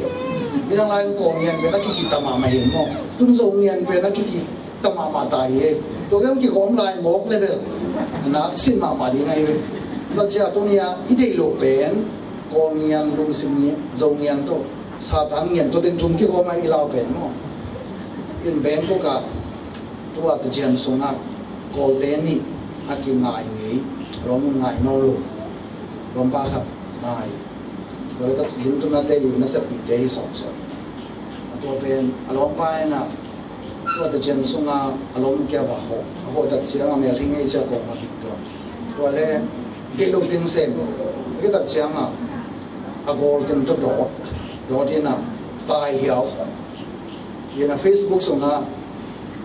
Midang lai-in Kawlngian pen a kikita mahmah hi maw? Tun Zongian pen a kikita mahmah ta hi. Tua pen kikhawm lai mawk level na sin mahmah ding ahi ve. Tua ciang tuni-a i deih loh pen Kawlngian, lungsim ngian, Zongian tawh, Satan ngian tawh teng thum kikhawm a i lau pen maw? In Bangkok ah tua tacian sungah Kawlte nih a kingai ngei, lawm ngai nawn lo, lawmpa khat ngai. Tua leh ka zin tunate i nasep pite hi sawmsawm. A tua pen a lawmpa in ah tua tacian sungah a lawm kia va hawh, a hawh tak ciang a mel hi ngei cia kawng a hik tua. Tua leh kei lo ting sem, a kitat ciang ah a gawl ken tawh dawt, dawt in ah tai hiau. Ina Facebook sungah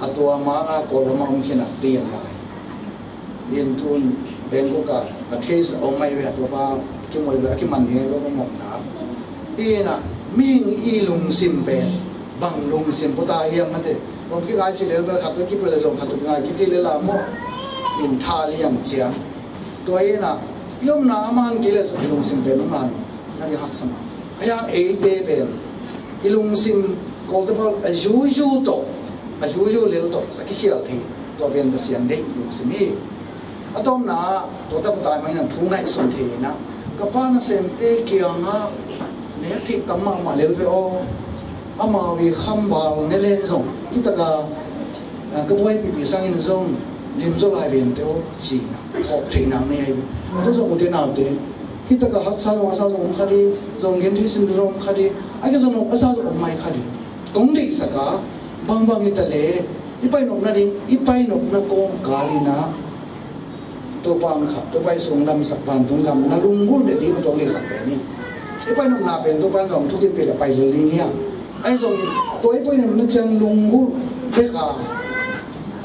a tua ma a Kawlgam a om khin a tian lai. In tun Bangkok a, a case a om mai ve, a tua pa kimu le a kiman ding lo ka mawkna. Ina mihing i lungsim pen bang lungsim pua ta hiam mate. Bang ki ngai ci lel bel khat tua ki pua le zong khat tua ki ngai ki ti le la maw. In tha liang ciang. Tua ina i omna a man kei le zong i lungsim pen man na i haksa mah. A yang eite pen i lungsim Kawlte pawl a zuzu tawh, a zuzu lel tawh a kikhial thei tua pen Pasian deih lungsim hi. A tawpna tua tapa tai mah in thu ngaihsun thei ina ka pa nasemte kiangah nek theih tam mahmah lel ve aw. Amau i khambal ne leng zong hi taka ka buai pipi sangin zong lim zaw lai vente aw cina khawk theih nang nei ahi. Tu zong ute naute hi taka haksa zong a sa zong om kha di, zong gen thei sin zong om kha di, a ke zong om a sa zong om mai kha di. Kong deihsak a bangbang hi ta le i painopna ding, i painopna kawngkal ina Topa ang kha, Topa i sung damsak, vantung dam na lunggulh bek ding tawh deihsak pen hi. I painopna pen Topa ang zong thukim pen le pai lel ding hi a. Ahi zong tua i painopna ciang lunggulh bek a,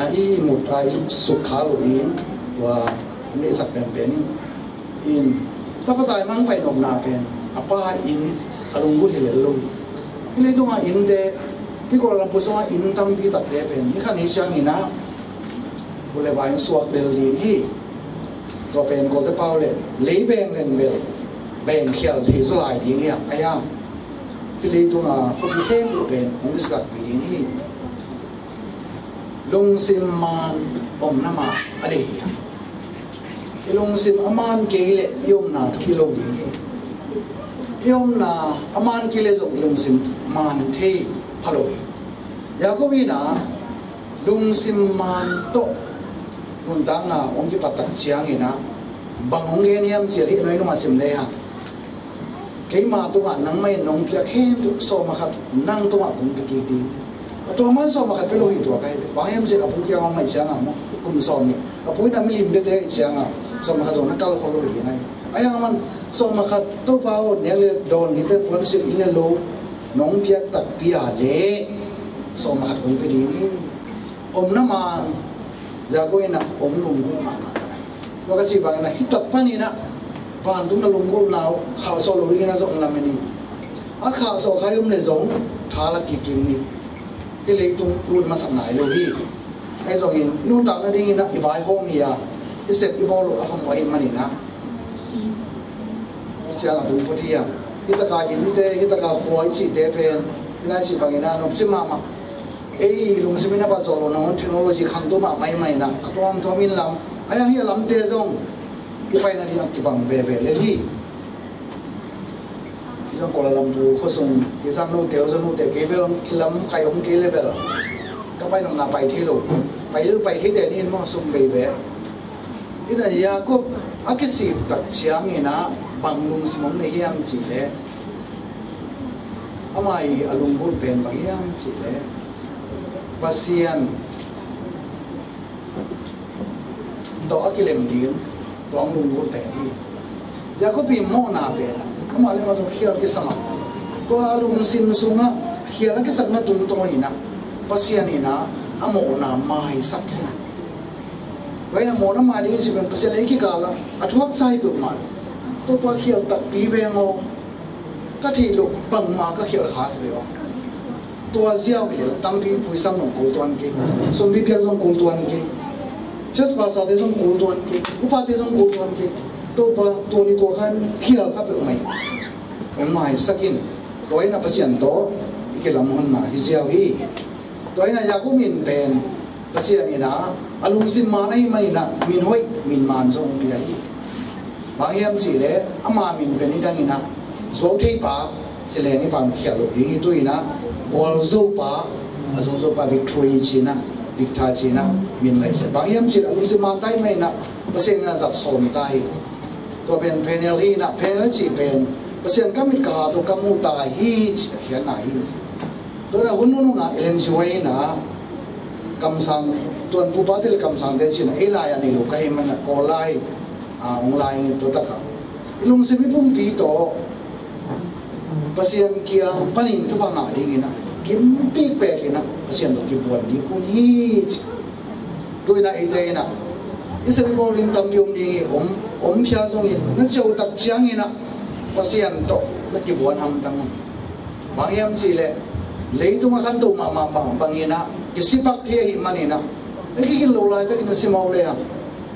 a i mut a i suk kha lo ding tua deihsak pen pen hi. In tapa tai mang painopna pen a pa in a lunggulh hi lel lo hi. Hi leitungah innte, hi Kuala Lumpur sungah inn tampi takte pen hi khan hi ciang ina Ule vai suak lel ding hi. Tua pen Kawlte pau le lei beng leng bel beng khial thei zaw lai ding hi a, a yang hi leitung a khuapi khempeuh pen hong kisakpi ding hi. Lungsim man omna mah a deih hi a. I lungsim a man kei le i omna thupi lo ding hi. I omna a man kei le zong i lungsim man thei pha lo hi. Jakob ina lungsim man tawh nuntakna hong kipat tak ciangin ah bang hong gen hiam cih leh hih nai nungah sim le hang. Keima tungah nangmah in nong piak khempeuh sawm a khat nang tungah kong pia kik ding. A tua man sawm a khat pia lo hi tua ka hi. Bang hiam cih leh a pu kiang hong ngaih ciangah maw kum sawm nih. A pu in a milim tete ngaih ciangah sawm a khat zong na kal khol lo ding ahi. Ahi hang man sawm a khat Topa aw nek le dawn hi te puan sin inn le lo nong piak takpi a leh sawm a khat kong pia ding hi. Omna man Jakob in ah hong lunggulh mahmah ta hi. Tua ka cih bangin ah hih tak panin ah vantung na lunggulhna uh khahsuah lo dingin ah zong lamen hi. A khahsuah kha i om leh zong tha la kik kik ni. Hih leitung ut masak nai lo hi. Ahi zongin i nuntakna dingin ah i vaihawm hi a, i sep i bawl uh a phamawh ahih manin ah Hih ciang a tung phot hi a, hih taka innte, hih taka khua i cihte pen hih nai cih bangin a nopci mahmah. Ei lungsim in a pat zawh lo nangawn technology khangto mahmah ahih manin a, a tuamtuam in lam a hiang hi a lamte zong i paina ding a kibang veve lel hi. Hih zong Kuala Lumpur khuasung hih sang note uh zong note kei bel kilam kai om kei le bel ka painopna pai thei lo. Pai, pai theite ni in maw sum veve. Ina Jakob a kisik tak ciangin ah bang lungsim om na hiam cih leh ama i a lunggulh pen bang hiam cih leh Pasian tawh a kilem ding tua hong lunggulh pen hi. Jakob i mawhna pen amah le amah zong khial kisam a, tua a lungsim sungah khial a kisakna tungtawn in ah Pasian in ah a mawhna maisak hi. Vaina mawhna mai ding i cih pen Pasian le i kikal ah a thuaksa hi peuhmah lo. Topa khial takpi veng aw. Ka theih loh bangmah ka khial kha hi ve aw. Tua ziau hi leh tampi puisam zong kul tuan kei. Sumpi piak zong kul tuan kei. Church pastorte zong kul tuan kei. Upate zong kul tuan kei. Topa tua ni tua khan khial kha peuhmah hi. Hong maisak in. Tua in ah Pasian tawh i kilamhonna hi ziau hi. Tua in ah Jakob min pen Pasian in ah a lungsim man ahih manin ah min hoih min man zong pia hi. Bang hiam cih leh ama min pen nidang in ah zuau theipa ci leng i pamkhiat loh ding hi. Tu in ah gualzopa, a zungzopa Victory ci in ah, Victor ci in ah min laih sia. Bang hiam cih leh a lungsim man ta ahih manin ah Pasian in ah zat sawm ta hi. Tua pen Peniel hi in ah, Peniel cih pen Pasian ka mit ka ha tawh ka mu ta hi ci a khiatna hi ci. Tua in ah hun nunung ah Ellen G. White in ah kamsang, tuan pupate le kamsangte ci in ah ei lai a nei lo ka hih manin ah Kawl lai a hong lai ing. Tua tak ah i lungsim i pumpi tawh Pasian kiang panin thupha ngah dingin ah, kimpik pek in ah, Pasian tawh kibuan ding hun hi ci. Tu-in ah eite in ah, i sep i bawl ding tampi om ding hi, om, om khia zongin, na ciautak ciangin ah, Pasian tawh na kibuan hamtang un. Bang hiam cih leh, leitung a khanto mahmah bang, bangin ah, kisipak thei ahih manin ah, ei kigin lo laitakin a si mawk le hang,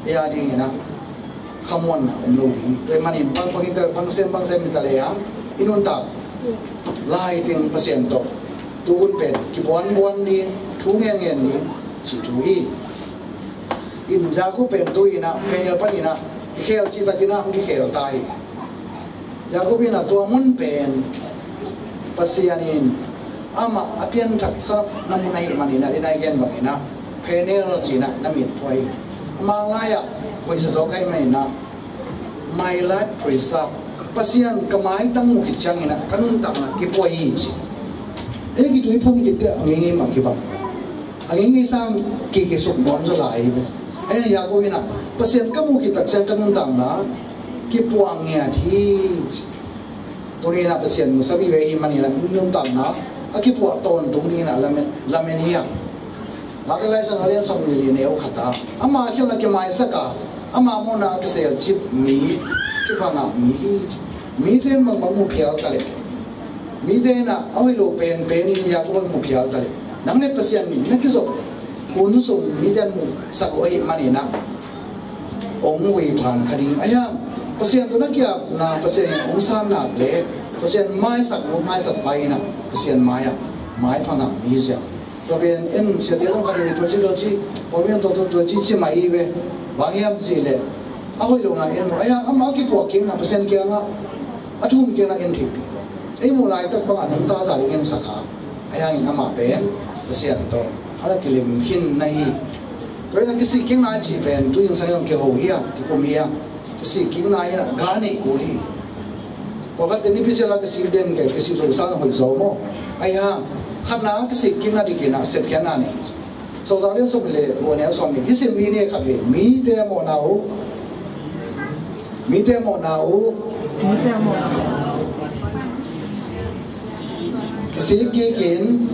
ei a dingin ah khamuanna om lo ding. Tua ahih manin bang, bang hi ta, bang sem, bang sem hi ta le hang, i nuntak lai teng Pasian tawh tu hun pen kibuanbuan ding, thu ngengen ding, ci thu hi. In Jakob pen tu-in ah, Peniel panin ah, kikhel cihtakin ah, hong kikhel ta hi. Jakob in ah tua mun pen Pasian in amah a pianthaksa na mun ahih manin ah, dina i gen bangin ah, Peniel ci-in ah na min phuak hi. Amah lai-ah hoihsa zaw ka hih manin ah, my life preserve. Pasian ka maitang mu khit ciangin ah ka nuntakna kipua hi ci. Ei, kituiphum khit teh a ngeingei mah kibang. A ngeingei sang ki, kisuk nuam zaw lai hi ve. Ei, Jakob in ah, Pasian ka mu khit tak ciang ka nuntakna kipua ngiat hi ci. Tuni-in ah Pasian musak mi ve ahih manin ah nuntakna a kipuah tawntung dingin ah lamen, lamen hi a. Late Lai Siangtho a lian sawmnih le li, a neu khat ah, ama khialhna kimaisak a, ama mawhna a kiselcip mi, thupha ngah mi hi ci. Mite in bangbang mu phial ta leh, mite in ah a hoih lo penpen in Jakob mu phial ta leh, nang le Pasian na kizop hun sung mite in musak lo ahih manin ah, hong vei phan kha ding. Ahi hang, Pasian tawh na kiapna, Pasian in hong san nak leh, Pasian maisak lo, maisak pai in ah, Pasian mai-ah maipha ngah mi hi ci a. Tua pen en, siate zong khat in tua ci, tua ci, Paul in tua, tua, tua ci, ci mah hi ve. Bang hiam cih leh, a hoih lo na en lo, ahi hang, amah a kipuah kikna, Pasian kiangah a thum kikna en theihpih. Ei muh laitak bangah nungta ta ding en sak a. Ahi hangin amah pen Pasian tawh a na kilem khin na hi. Tua in ah kisik kikna cih pen tu zingsang in hong kiho hi a, kikum hi a. Kisik kikna in ah ga neih kul hi. Pawlkhatte nipi sial a kisik den kei, kisik lo sang hoih zaw maw. Ahi hang, khatna kisik kikna dikin ah sepkhiatna nei. Sawltak lian sawmnih le guk, a neu sawmnih. Hih sim mi ni khat vei. Mite a mawhna uh, mite a mawhna uh kisik kikin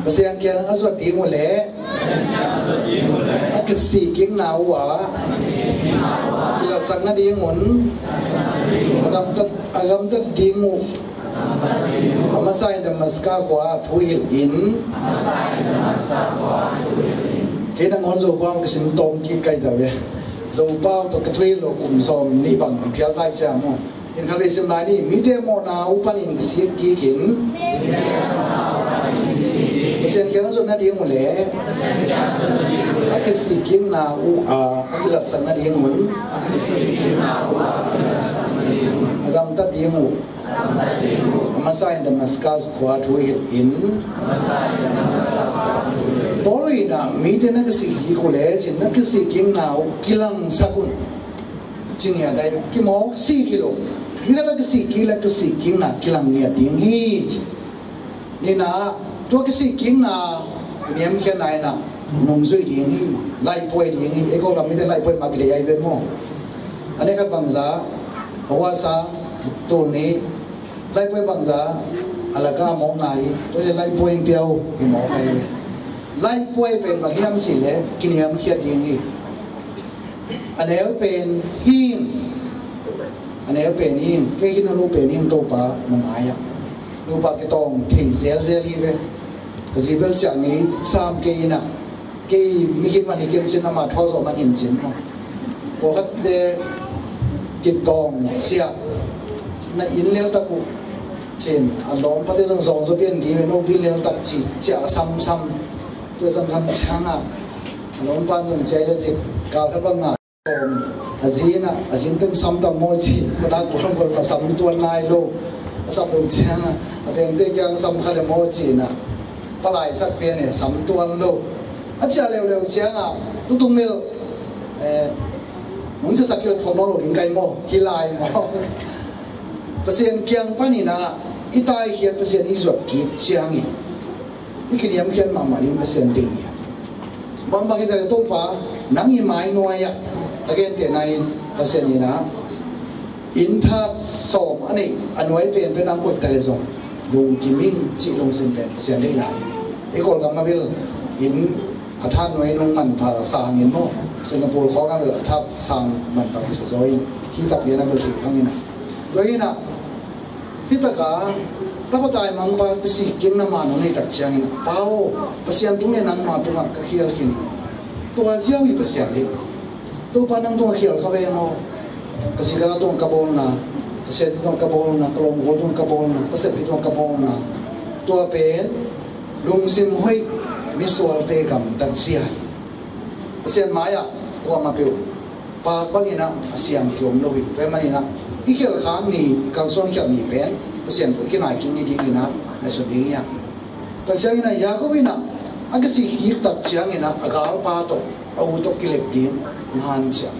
Pasian kiang a zuat ding uh leh, a kisik kikna uh ah kilatsak nadingun a gamtat, a gamtat ding uh a masa in Damaska khua ah thuhilh in. Kei nangawn Zopau ka sim tawm kik ka hi ta ve. Zopau tawh ka thuhilh lo kum sawmnih bang phial ta hi ciang maw. In khat vei sim lai ni. Mite mawhna uh panin kisik kikin Pasian kiang a zuat nading uh leh, a kisik kikna uh ah a kilatsak nadingun a gamtat ding uh a masa in Damaskas khua thuhilh in. Paul in ah mite na kisik kik uh leh, ci-in na kisik kikna uh kilangsak un. Ci ngiat a, kimawk sik hi lo. Mi khat a kisik kik leh kisik kikna kilang ngiat ding hi ci. Nihna, tua kisik kikna niamkhiatna in ah nungzui ding hi. Laihpuai ding hi. Ei ko lam mite laihpuai mah kideih ahi ve maw. A nek khat bangzah, a huasa, tul nih, laihpuai bangzah a lak ah mawkna hi. Tua hi leh laihpuai in piau hi mawk ahi ve. Laihpuai pen bang hiam cih leh kiniamkhiat ding hi. A neu pen hing. A neu pen hing. Kei hi na nu pen hing, Topa na mai-ah. Nupa kitawng thei zelzel hi ve. Ka zi bel ciah ngei sam kei in ah. Kei mi khit man hi kei cin, amah thuak zawh man hi cin. Pawlkhatte kitawng ciah na inn lel tak uh cin. A lawmpate zong zawng zaw pian dih ve, no bil lel tak ci ciah a samsam. Tua samsam ciangah a lawmpa in zong ciah lel ci, kal khat bang ngai. A zi in ah, a zi in teng sam tam maw ci, khuanak gualgual ka sam tuan nai lo. A sam lem ciangah a bengte kiang sam kha le maw ci in ah, palai sak pian e, sam tuan lo. A ciah leuleu ciangah, tutung lel, eh, nong ciahsak kei leh thuak nawn lo ding ka hi maw, hi lai maw. Pasian kiang panin ah i taikhiat, Pasian i zuat kik ciangin i kiniamkhiat mahmah ding Pasian deih hi. Bangbang hi ta leh Topa, nang i mai nuai-ah, a gentehna in Pasian in ah Inn thak sawm a neih a nuai penpen a koih ta le zong lungkim ing cih lungsim pen Pasian deihna hi. I Kawlgam a bel inn a thak nuai nung manpha sa hangin maw, Singapore khawng a bel a thak sang manpha kisa zaw in, hih tak lian a bel hi hangin a. Tua hi in a, hih tak a tapa taimangpa kisik kik na man hong neih tak ciangin, Pa aw, Pasian tung le nangma tungah ka khial khin. Tua ziau hi Pasian deih. Topa nang tungah khial kha ve maw? Ka zi ka la tungah ka bawlna, ka siate tungah ka bawlna, ka lawmgul tungah ka bawlna, ka seppi tungah ka bawlna. Tua pen lungsim hoih, misualte gamtat zia hi. Pasian mai-ah kuamah peuh paak bangin ah a siang ki om lo hi. Tua ahih manin ah i khial khak ni, kalsuan khial ni pen Pasian tawh i kinai kik ni dingin ah ngaihsun ding hi hang. Tua ciangin ah Jakob in ah a kisik kik tak ciangin ah a galpa tawh, a u tawh kilep ding hong hanciam.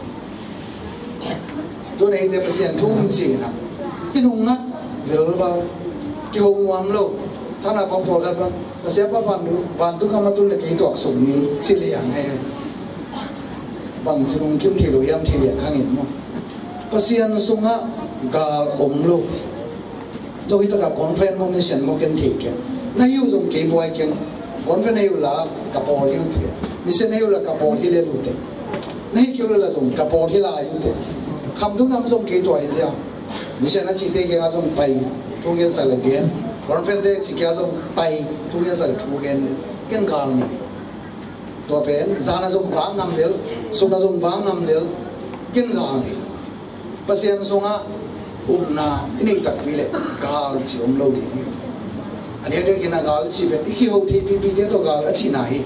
Tun eite Pasian thu um ci-in ah i nungngat velval, kiho nuam lo. Sana pang pawlkhat bang, ka siapa vantung, vantung gam a tun le kei tuaksuk ni, ci liang hi. Bangci lungkim thei lo hiam, thei liang hangin maw? Pasian sungah gal om lo. Zo hi takah conference maw, mission maw, ken thei keng. Na hi uh zong kei buai keng. Conference na hi uh la ka pawl hi uh teh. Mission na hi uh la ka pawl hi lel uh teh. Na hi kei uh la zong ka pawl hi lai uh teh. Khamtung gam zong kei tua hi ziau. Mission a cihte kiangah zong pai, thu gensak le gen. Conference te cih kiangah zong pai, thu gensak le thu gen. Ken gal ni. Tua pen zan a zong vak ngam lel, sun a zong vak ngam lel. Ken gal ni. Pasian sungah upna i neih takpi leh gal ci om lo ding hi. A diakdiakin a gal ci pen i kiho theihpihpihte tawh gal a cihna hi.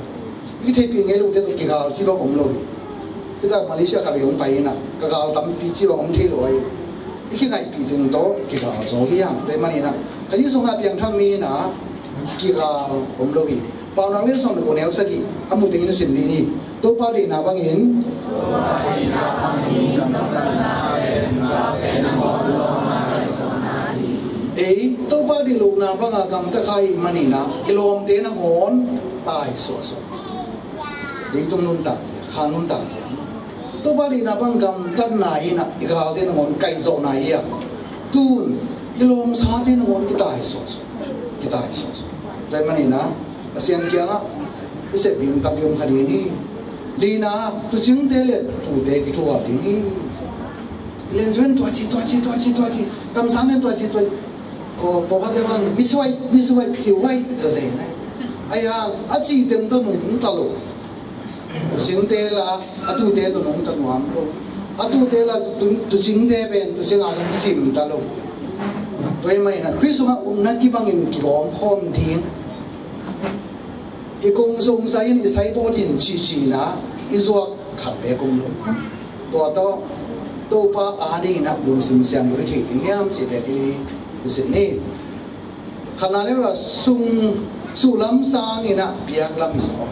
I kitheihpih ngei lote tawh kigal ci bang om lo hi. Hih tak Malaysia khat vei hong pai in ah ka gal tampi ci bang om thei lo ahi. I kingaihpih ding tawh kigal zaw hi hang. Tua ahih manin ah ka ni sungah piangthak mi in ah kigal om lo hi. Paunak lian sawm le guk, neu sagih a mu dingin sim ding hi. Topa deihna bangin, ei Topa deih lohna banga gamta kha ahih manin ah i lawmte nangawn tai suahsuah. Leitung nuntak zia, kha nuntak zia. Topa deihna bang gamtatna in ah i galte nangawn kaihzawhna hi a, tun i lawmsate nangawn kitai suahsuah, kitai suahsuah. Tua ahih manin ah Pasian kiangah i sep ding tampi om kha ding hi. Lina, tuucingte le tuute kithuah ding hi. Len zuen tuaci, tuaci, tuaci, tuaci. Kamsang len tuaci, tuaci. Ko, pawlkhatte bang, misuai, misuai, ciuai, zazen. Ai hang, a ci teng tawh nungta lo. Tuucingte la, a tuute tawh nungta nuam lo. A tuute la, tu, tuucingte pen, tuucing a lungsim ta lo. Tua ahih manin ah Khrist sungah upna kibangin kigawm khawm ding. I kung sungsa in, i saibawt in, ci-ci in ah i zuak khat bek om lo. Tua tawh Topa adingin ah lungsim siang lo i thei ding hiam cih bek i, i sin ni. Khatna le la sung, suhlam sangin ah biaklam i zaw.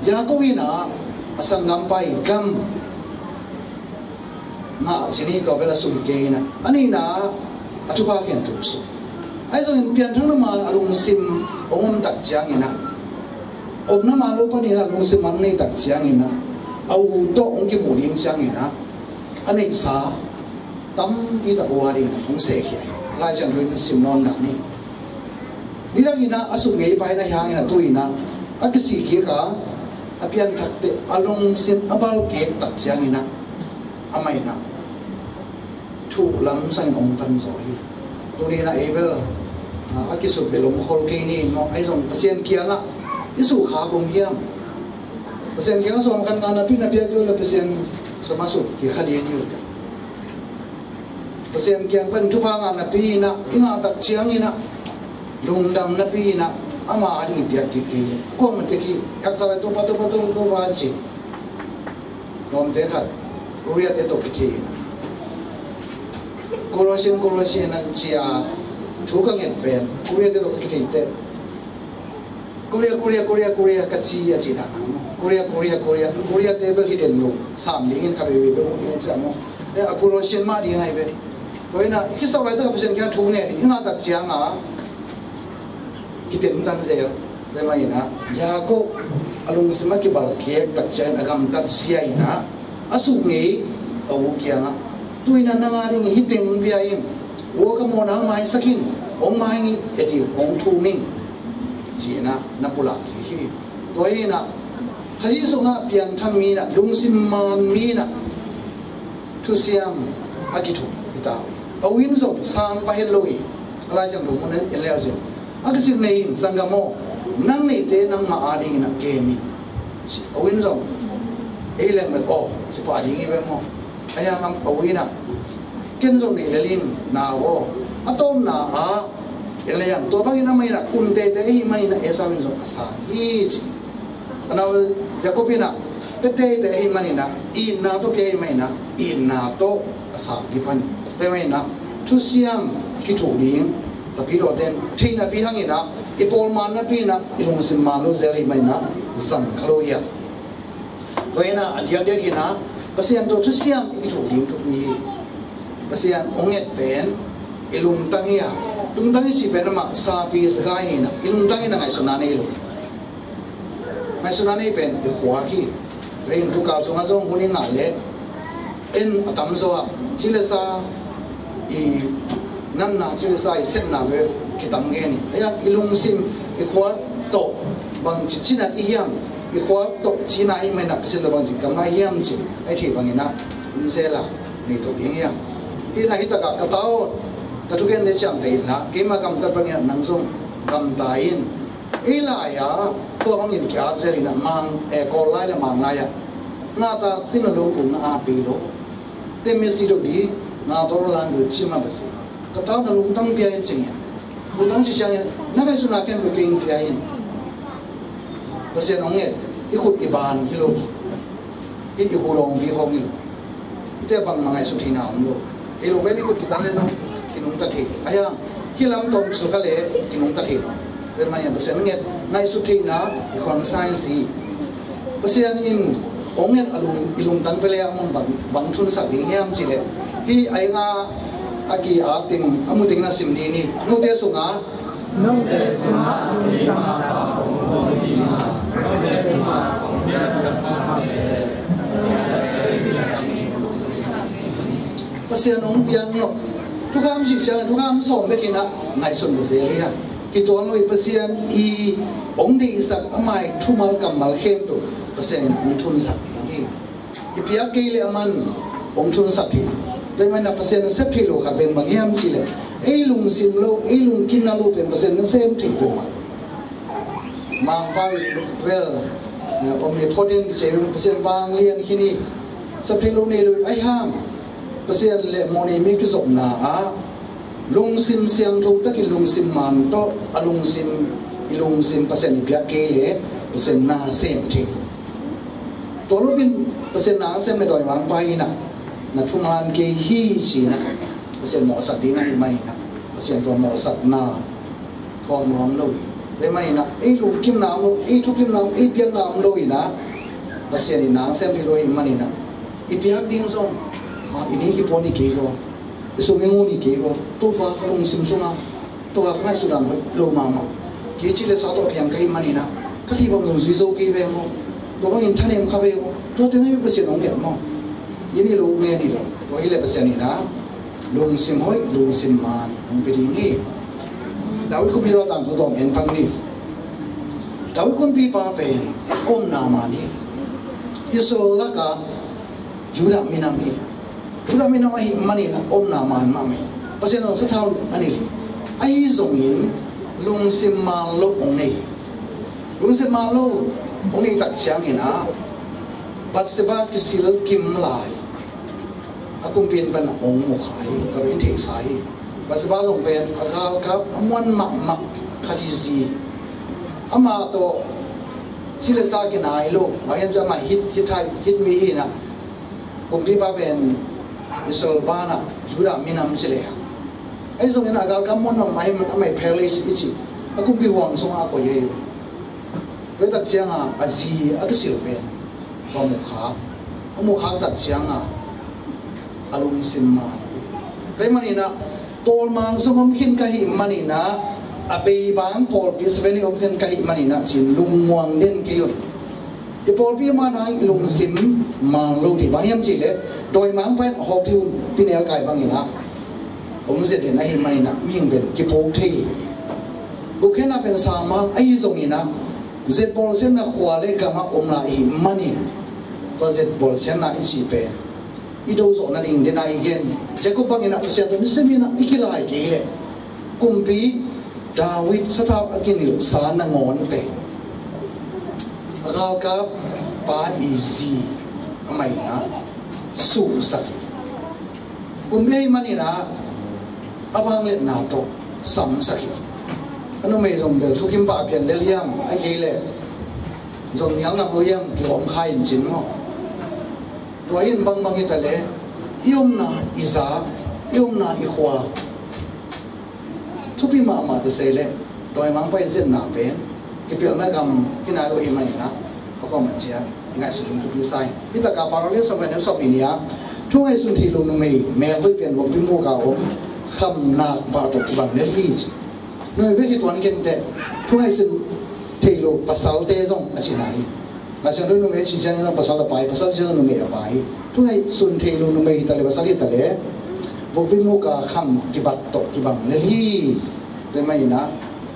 Jakob in ah a sanggampa i gam ngah cih ni, tua bel a sum kei in ah, a nihna a thupha khen tuk suk. Ahi zongin pianthakna man a lungsim hong om tak ciangin ah, omna man lo panin ah lungsim man nei tak ciangin ah, a u tawh hong kimuh ding ciangin ah, a neihsa tampi tak uh a dingin ah hong sehkhia hi. Lai Siangtho in sim nawn nak ni. Nidangin ah a sum ngei pa in ah, hiangin ah tu in ah a kisik kik a, a pianthak teh a lungsim a balkek tak ciangin ah, amah in ah thuh lamsangin hong pan zaw hi. Tuni in ah ei bel a, a kisut bel om khol kei ni maw, ahi zong Pasian kiangah i sukha kong hiam? Pasian kiangah sawm khat ngah napi na piak uh le Pasian sawm a sut kikha ding hi uh. Pasian kiang pan thupha ngah napi in ah, i ngah tak ciangin ah lungdam napi in ah ama ading i piak kik kei. Kuamah tek hi, haksa lai Topa, Topa, Topa, Topa ci. Lawmte khat Korea te tawh kithei in ah, Colossian, Colossian a ci a, thu ka nget pen Korea te tawh ka kithei teh, Korea, Korea, Korea, Korea ka ci a ci dah. Korea, Korea, Korea, Korea te bel hi den lo. Sam dingin khat veivei bel hong ding ci a maw. Eh, a Colossian mah ding ahi ve. Tua in ah i kisap laitak a Pasian kiang thu ngen i ngah tak ciang a, hi den tan zel. Tua ahih manin ah Jakob a lungsim a kibalkek tak ciang a gamtat zia in ah, a suk ngei a u kiangah Tuinah nang a ding hih teng pia in, ua ka mawhna maisak in, hong mai ing, heti hong thum ing, ci-inah na pulak hi hi. Tua hi inah Kha Jesu sungah piangthak mi inah, lungsim man mi inah thusiam a kithuk hi ta uh hi. A u in zong sang pha het lo hi. A Lai Siangtho mun en leu zin, a kisit nei in, sanggam aw, nang neihte nangmah a dingin a kem in, ci. A u in zong ei leng bel aw, ci pah ding hi ve maw? A hiang am a u inah, ken zong nei lel ing, nau aw. A tawpna ah en le hiang, tua bangin amah inah kum teitei ahih maninah Esau in zong a sang hi, ci. A nau Jakob inah pia teitei ahih maninah, itna tawh pia ahih maninah, itna tawh a sang hi pan. Tua ahih maninah thusiam kithuk ding, Tapidawte in theihnapi hanginah, i pawlman napi inah i lungsim man lo zel ahih maninah zang kha lo hi a. Tua inah a diakdiak inah Pasian tawh thusiam i kithuk ding thupi hi. Pasian hong nget pen i lungtang hi a, lungtang i cih pen amah sapi saga hi inah, i lungtang inah ngaihsutna nei lo. Ngaihsutna nei pen i khua hi. Tua in tukal sungah zong hun i ngah leh en a tamzaw ah ci le sa i natna, ci le sa i sepna ve kitam gen hi. A hiang i lungsim, i khua tawh bangci cinat i hiam, i khua tawh cina i mainah Pasian tawh bangci kamna i hiam cih a i theih banginah hun zel a nei to ding hiam. Hi inah hi takah ka ta aw, ka thugente ciamteh inla, keima gamtat banginah nang zong gamta in. Ei lai-ah tua bangin ki-at zel inah Mang, eh, Kawl lai le Mang lai-ah ngahta tin a lungkung na a pei lo. Te Messi dok di ngah tawh lang du cima basi. Ka tau na lungtang pia in cing ia. Lungtang ci ciangin na ngaihsutna khempeuh kei in pia in. Pasian hong nget, i khut i ban hi lo. I, i hu dawng pi hong hi lo. Ite bangmah ngaihsut theihna om lo. Ei lo pen i khut kitan le zong kinungta thei. A hiang, hih lam tawm sukha le kinungta thei lo. Tua ahih manin Pasian nget, ngaihsut theihna i conscience hi. Pasian in hong nget a lung, i lungtang pia le a mun bang, bang thunsak ding hiam cih leh, hih a i ngah a ki-at teng, a mu teng na sim ding hi. Note sungah Pasian hong piang lo. Thukham cih ciang, thukham sawm bekin ah ngaihsun zel hi a. Hi tuan lo hi. Pasian i hong deihsak a mai thumal kammal khempeuh Pasian in hong thunsak hi. I piak kei leh a man hong thunsak hi. Tua ahih manin ah Pasian na sep theih loh khat pen bang hiam cih leh, ei lungsim lo, ei lungkimna lo pen Pasian na sem thei peuhmah. Mangpau in, well, eh, omnipotent kici, Pasian vanglian khin hi. Sep theih loh nei lo hi. Ahi hang Pasian le mawhnei mi kizopna ah lungsim siangtho takin lungsim man tawh a lungsim, i lungsim Pasian i piak kei leh Pasian na sem thei. Tua lopin Pasian na sem le dawimangpa in ah na thuman kei hi ci-in ah Pasian mawhsak ding ahih manin ah Pasian tua mawhsakna thuak nuam lo hi. Tua ahih manin ah ei lungkimna om lo, ei thukimna om, ei piakna om lo in ah Pasian in na sem thei lo ahih manin ah i piak ding zong, ah, i ni kipuan hi kei lo, i sum i ngun hi kei lo, Topa ka lungsim sungah Topa ka ngaihsutna hoih lo mahmah. Kei ci le sa tawh piang ka hih manin ah ka thih bang lungzui zo kei ve maw? Tua bangin thanem kha ve maw? Tua teng hi Pasian hong nget maw? I ni lo nge ni lo. Tua hi leh Pasian in ah lungsim hoih, lungsim man hong pia ding hi. David kumpipa tangthu tawm en phang ni. David kumpipa pen omna man hi. Israel lakah Judah minam hi. Judah minam ahih manin a omna man mahmah hi. Pasian zong sathau a nilh hi. Ahi zongin lungsim man lo hong nei hi. Lungsim man lo hong neih tak ciangin ah Bathsheba kisil kim lai a kumpi in pan hong mukha hi. Ka in theihsa hi. Bathsheba zong pen a galkap a muan mahmah khat hi zi. Amah tawh ci le sa kinai lo. Bang hiam cih leh amah hit, hit hai, hit mi hi in ah kumpipa pen Israel banah Judah minam ci le a. Ahi zongin a galkap muan mahmah hi, amah i palace i cih a kumpi huang sungah a koih hi. Tua tak ciangin a zi a kisil pen va mukhak. A mukhak tak ciangin a lungsim man. Tua ahih manin ah tawlman sung om khin ka hih manin ah a beibang pawlpi Seventh-day om khin ka hih manin ah ci-in lungmuang den kei un. Pawlpi mah nang i lungsim mang lo ding bang hiam cih leh dawimangpa in hawk ding hun pinel kai bangin ah om zia den ahih manin ah mihing pen kipuk thei. Gupkhiatna pen sangmang ahi zongin ah zia bawlsiatna khua le gam ah om lai ahih manin tua zia bawlsiatna i cih pen i do zawh nading den a i gen. Jacob bangin ah Pasian tawh nisim in ah i kilai kei leh kumpi David sathau a kinilhsa nangawn pen a galkap pa i zi amah in ah suhsak hi. Kumpi ahih manin ah a vangliatna tawh samsak hi. A numei zong bel thukim pah pian lel hiam, a kei leh zong nial ngam lo hiam, kilawm kha in cin maw? Tua in bangbang hi ta leh i omna i za, i omna i khua thupi mahmah ta se leh dawimangpa i zetna pen kipelhna gam hi nai lo ahih manin ah a kuamah ciat i ngaihsun ding thupi sa hi. Hih takah Paulo le sawm le neu sawm i nih ah thu ngaihsun theih lo numei melhoih pen vokpi muk a om khamnak pah tawh kibang lel hi ci. Numei bek hi tuan kei teh thu ngaihsun theih lo pasalte zong a cihna hi. Ngaihsun theih lo numei a cih ciangin zong pasal a pai, pasal a cih ciangin numei a pai hi. Thu ngaihsun theih lo numei hi ta leh pasal hi ta leh vokpi muk a kham kibat tawh kibang lel hi. Tua ahih manin ah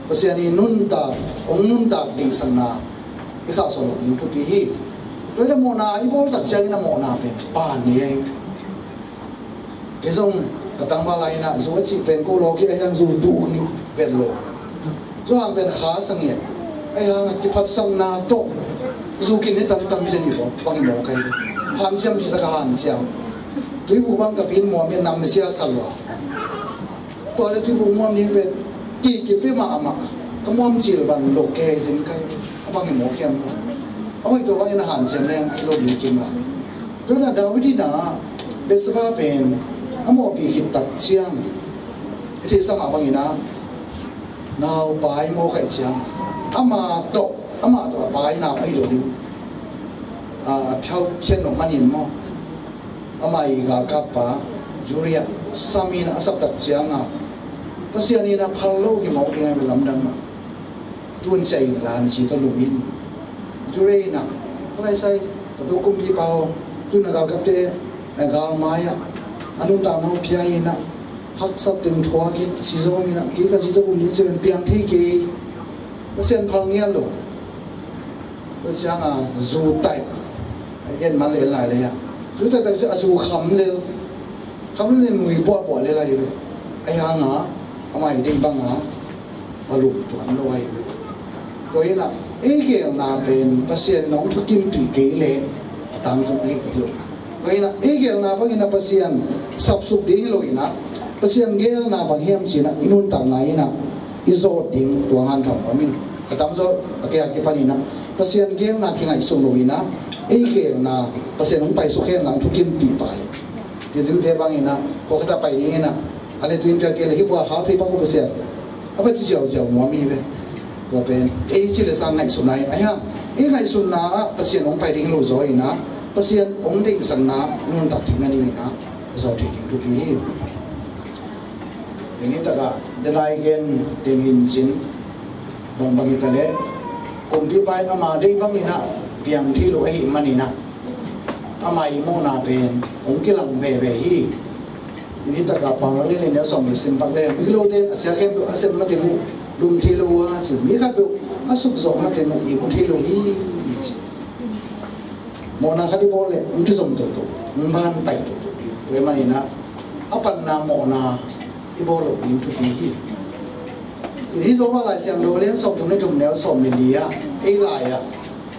Pasian i nuntak, hong nuntak deihsakna i khahsuah loh ding thupi hi. Tua hi leh mawhna i bawl tak ciangin a mawhna pen pan ni ei. Kei zong ka tangval lai-in ah zu a cih pen ko lawk hi, ahi hang zu duh ni vet lo. Zu hang pen kha sa ngiat. Ahi hang a kiphatsakna tawh zu kin ni tamtam zen hi bawk, bang hi mawk ahi. Hanciam ci tak a hanciam. Tuibu bang ka pi in muam in nam misia sa lua. Tua leh tuibu muam ding pen kikip hi mahmah. Ka muam cil bang lok kei zen kai. A bang hi mawk hiam maw? A hoih tua bangin a hanciam leng a hi lo ding kim lai. Tua in ah David in ah Bathsheba pen a mawhpih khit tak ciang i theihsa mah bangin ah naupai mawk ahih ciang amah tawh, amah tawh a pai nau ahi lo ding. A, a phiau phian lo manin maw? Amah i galkappa Uriah sam in a sap tak ciang a Pasian in a phal lo hi mawk ding a, mi lamdang mah. Tun ciah in la ni ci tawh lum in. Uriah in a, ka lai sai, ka tuk kumpipa aw, tun a galkapte a galmai ah a nuntakna uh pia in a, haksat teng thuak in, ci zawm in a, kei ka ci tawh lum ding ci pen piang thei kei. Pasian phal ngiat lo. Tua ciang a zu taih a en man lel lai lei a, zu taih tak ciang a zu kham lel. Kham lel in nui puahpuah lel ahi ve. Ahi hang a amah i deih bang a va lum tuan lo ahi ve. Tua in a ei geelna pen Pasian in hong thukimpih kei leh a tangtun ahi kei lo. Tua in a ei geelna bangin a Pasian sapsuk ding hi lo in a, Pasian geelna bang hiam ci in a i nuntakna in a i zawt ding tua hanthawng om in. A tamzaw a kei a kipan in a Pasian geelna kingaihsun lo in a ei geelna Pasian hong paisuk hen lang thukimpih pa hi. Piatimte bang in a kua khat a pai ding in a, a le tuin pia kei leh hih kua hal phei bang uh Pasian a va ci ziauziau nuam hi ve. Tua pen ei ci le sa ngaihsutna in a, ahi hang ei ngaihsutna ah Pasian hong pai ding hi lo zaw in a, Pasian hong deihsakna nuntak theihna ding in a, a zaw theih ding thupi hi. Tuni takah denai gen ding in cin, bangbang hi ta leh kumpipa in ama deih bang in a piang thei lo ahih man in a, ama i mawhna pen hong kilang veve hi. Tuni takah Paulo le le neu sawm le sim pak le, mi lote in a sia khempeuh a sep mateng uh lum thei lo uh a ci, mi khatpeuh a suk zawh mateng uh i mu thei lo hi ci. Mawhna khat i bawl leh hong kizom toto, hong ban pai toto. Tua ahih man in a, a panna mawhna i bawl loh ding thupi hi. Tuni Zohpa Lai Siangtho lian sawmthum le thum neu sawm le li ah, ei lai ah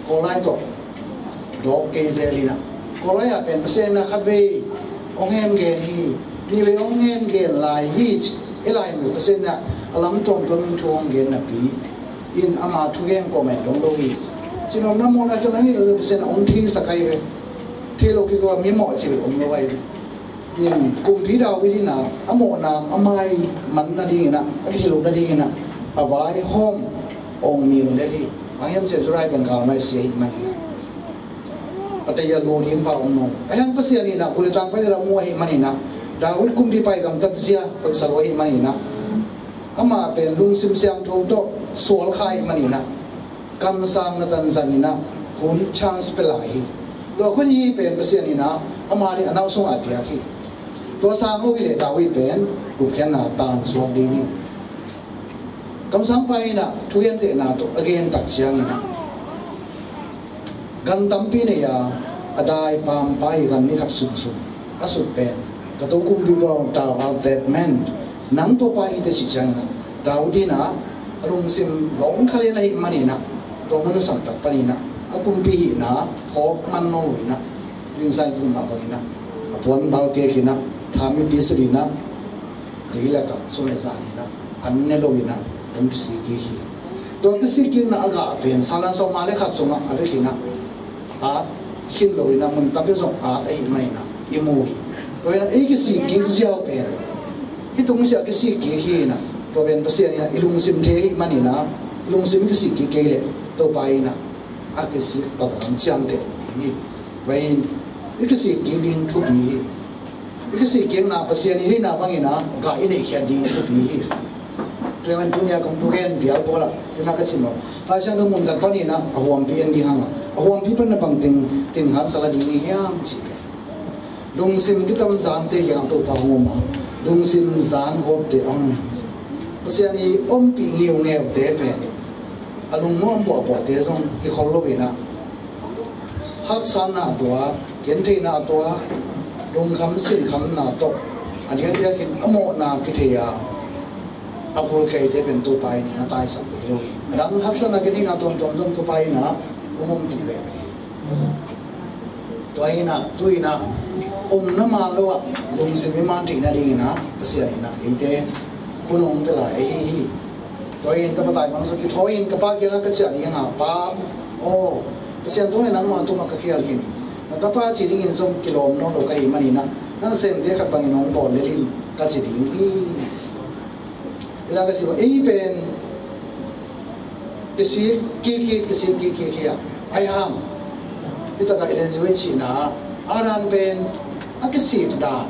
Kawllai tawh dawk kei zel in a, Kawllai ah pen Pasian in a khatvei hong hem gen hi, nihvei hong hem gen lai hi ci. Ei lai mi Pasian in a, a lam tuamtuam in thu hong gen napi in ama thugen kuamah in dong lo hi ci. Cinopna mawhna khelhna nih Pasian in hong theisak ahi ve. Thei lo kik a mi mawh cil om lo ahi ve. In kumpi David in a, a mawhna a mai man nading in a, a kihilh loh nading in a, a vaihawm hong mil lel hi. Bang hiam cih leh Uriah pen galmai sia ahih man in a, a tei a lu ding pa om lo. Ahi hang Pasian in a, kul le tangpai le la mu ahih man in a, David kumpipa i gamtat zia hoihsa lo ahih man in a, amah pen lungsim siangtho tawh sual kha ahih man in a, kamsang Nathan zang in a, Hun chance pia lai hi. Tua hun hi pen Pasian in ah ama ding a nau sungah a piak hi. Tua sang lo hi leh David pen gupkhiatna tan suak ding hi. Kamsangpa in ah thugentehna tawh a gen tak ciangin ah, gan tampi nei a, a dai pampa hi, gan ni khat sumsum a sut pen, ka tokumpipa aw, thou art that man, nang Topa hi, teh cih ciangin ah, David in ah a lungsim lawng kha lian ahih manin ah, tua mun a san tak panin ah a kumpi hihna phawk man nawn lo in ah, King Saul kum mah bangin ah, a puan bal kek in ah, tha mipi sut in ah, leilak ah sun le zan in ah, an ne lo in ah, hong kisik kik hi. Tua kisik kikna a gah pen, Salan sawmnga le khat sungah a vek in ah, at khin lo in ah, mun tampi zong at ahih manin ah i mu hi. Tua in ah ei kisik kik ziau pen, hih tungsiah kisik kik hi in ah, tua pen Pasian in ah i lungsim thei ahih manin ah, i lungsim kisik kik kei leh Topa in ah a kisik pattah ciamteh hi. Tua in i kisik kik ding thupi hi. I kisik kikna Pasian i deihna bangin ah gah i neihkhiat ding thupi hi. Tua ahih manin tuni-a kong thugen bial pawl ah, tuni-a ka cih mawk, Lai Siangtho mun khat panin ah a huampi en ding hang a, a huampi pan na bangteng, teng khan sa la ding hi hiam cih leh, lungsim kitamzante kiangah Topa hong om a, lungsim zan gawpte hong om hi. Pasian i ompih ngeungeute pen a lungnuam buahbuahte zong hi khol lo in ah, haksatna a tuak, gentheihna a tuak, lungkham sinkhamna tawh a diakdiakin a mawhna kithei a, a bulkeite pen Topa in a taisak hi lo hi. A dang haksatna gentheihna tuamtuam zong Topa in a hong ompih veve hi. Tua in ah, tu in ah, omna man lo ah lungsim i man theih nadingin ah Pasian in ah eite hun hong pia lai ahi hi. Tua in tapa tai bang zong kithawi in ka pa kiangah ka ciah ding a, Pa aw, Pasian tung le nangma tungah ka khial khin hi. Na tapa ci dingin zong kilawm nawn lo ka hih manin ah, na nasemte khat bangin hong bawl lel in, ka ci ding hi. Ina ka ci bang, ei pen kisik kik hi, kisik kik hi a. Ahi hang, hi takah Ellen G. White cihna ah, Adam pen a kisik dan,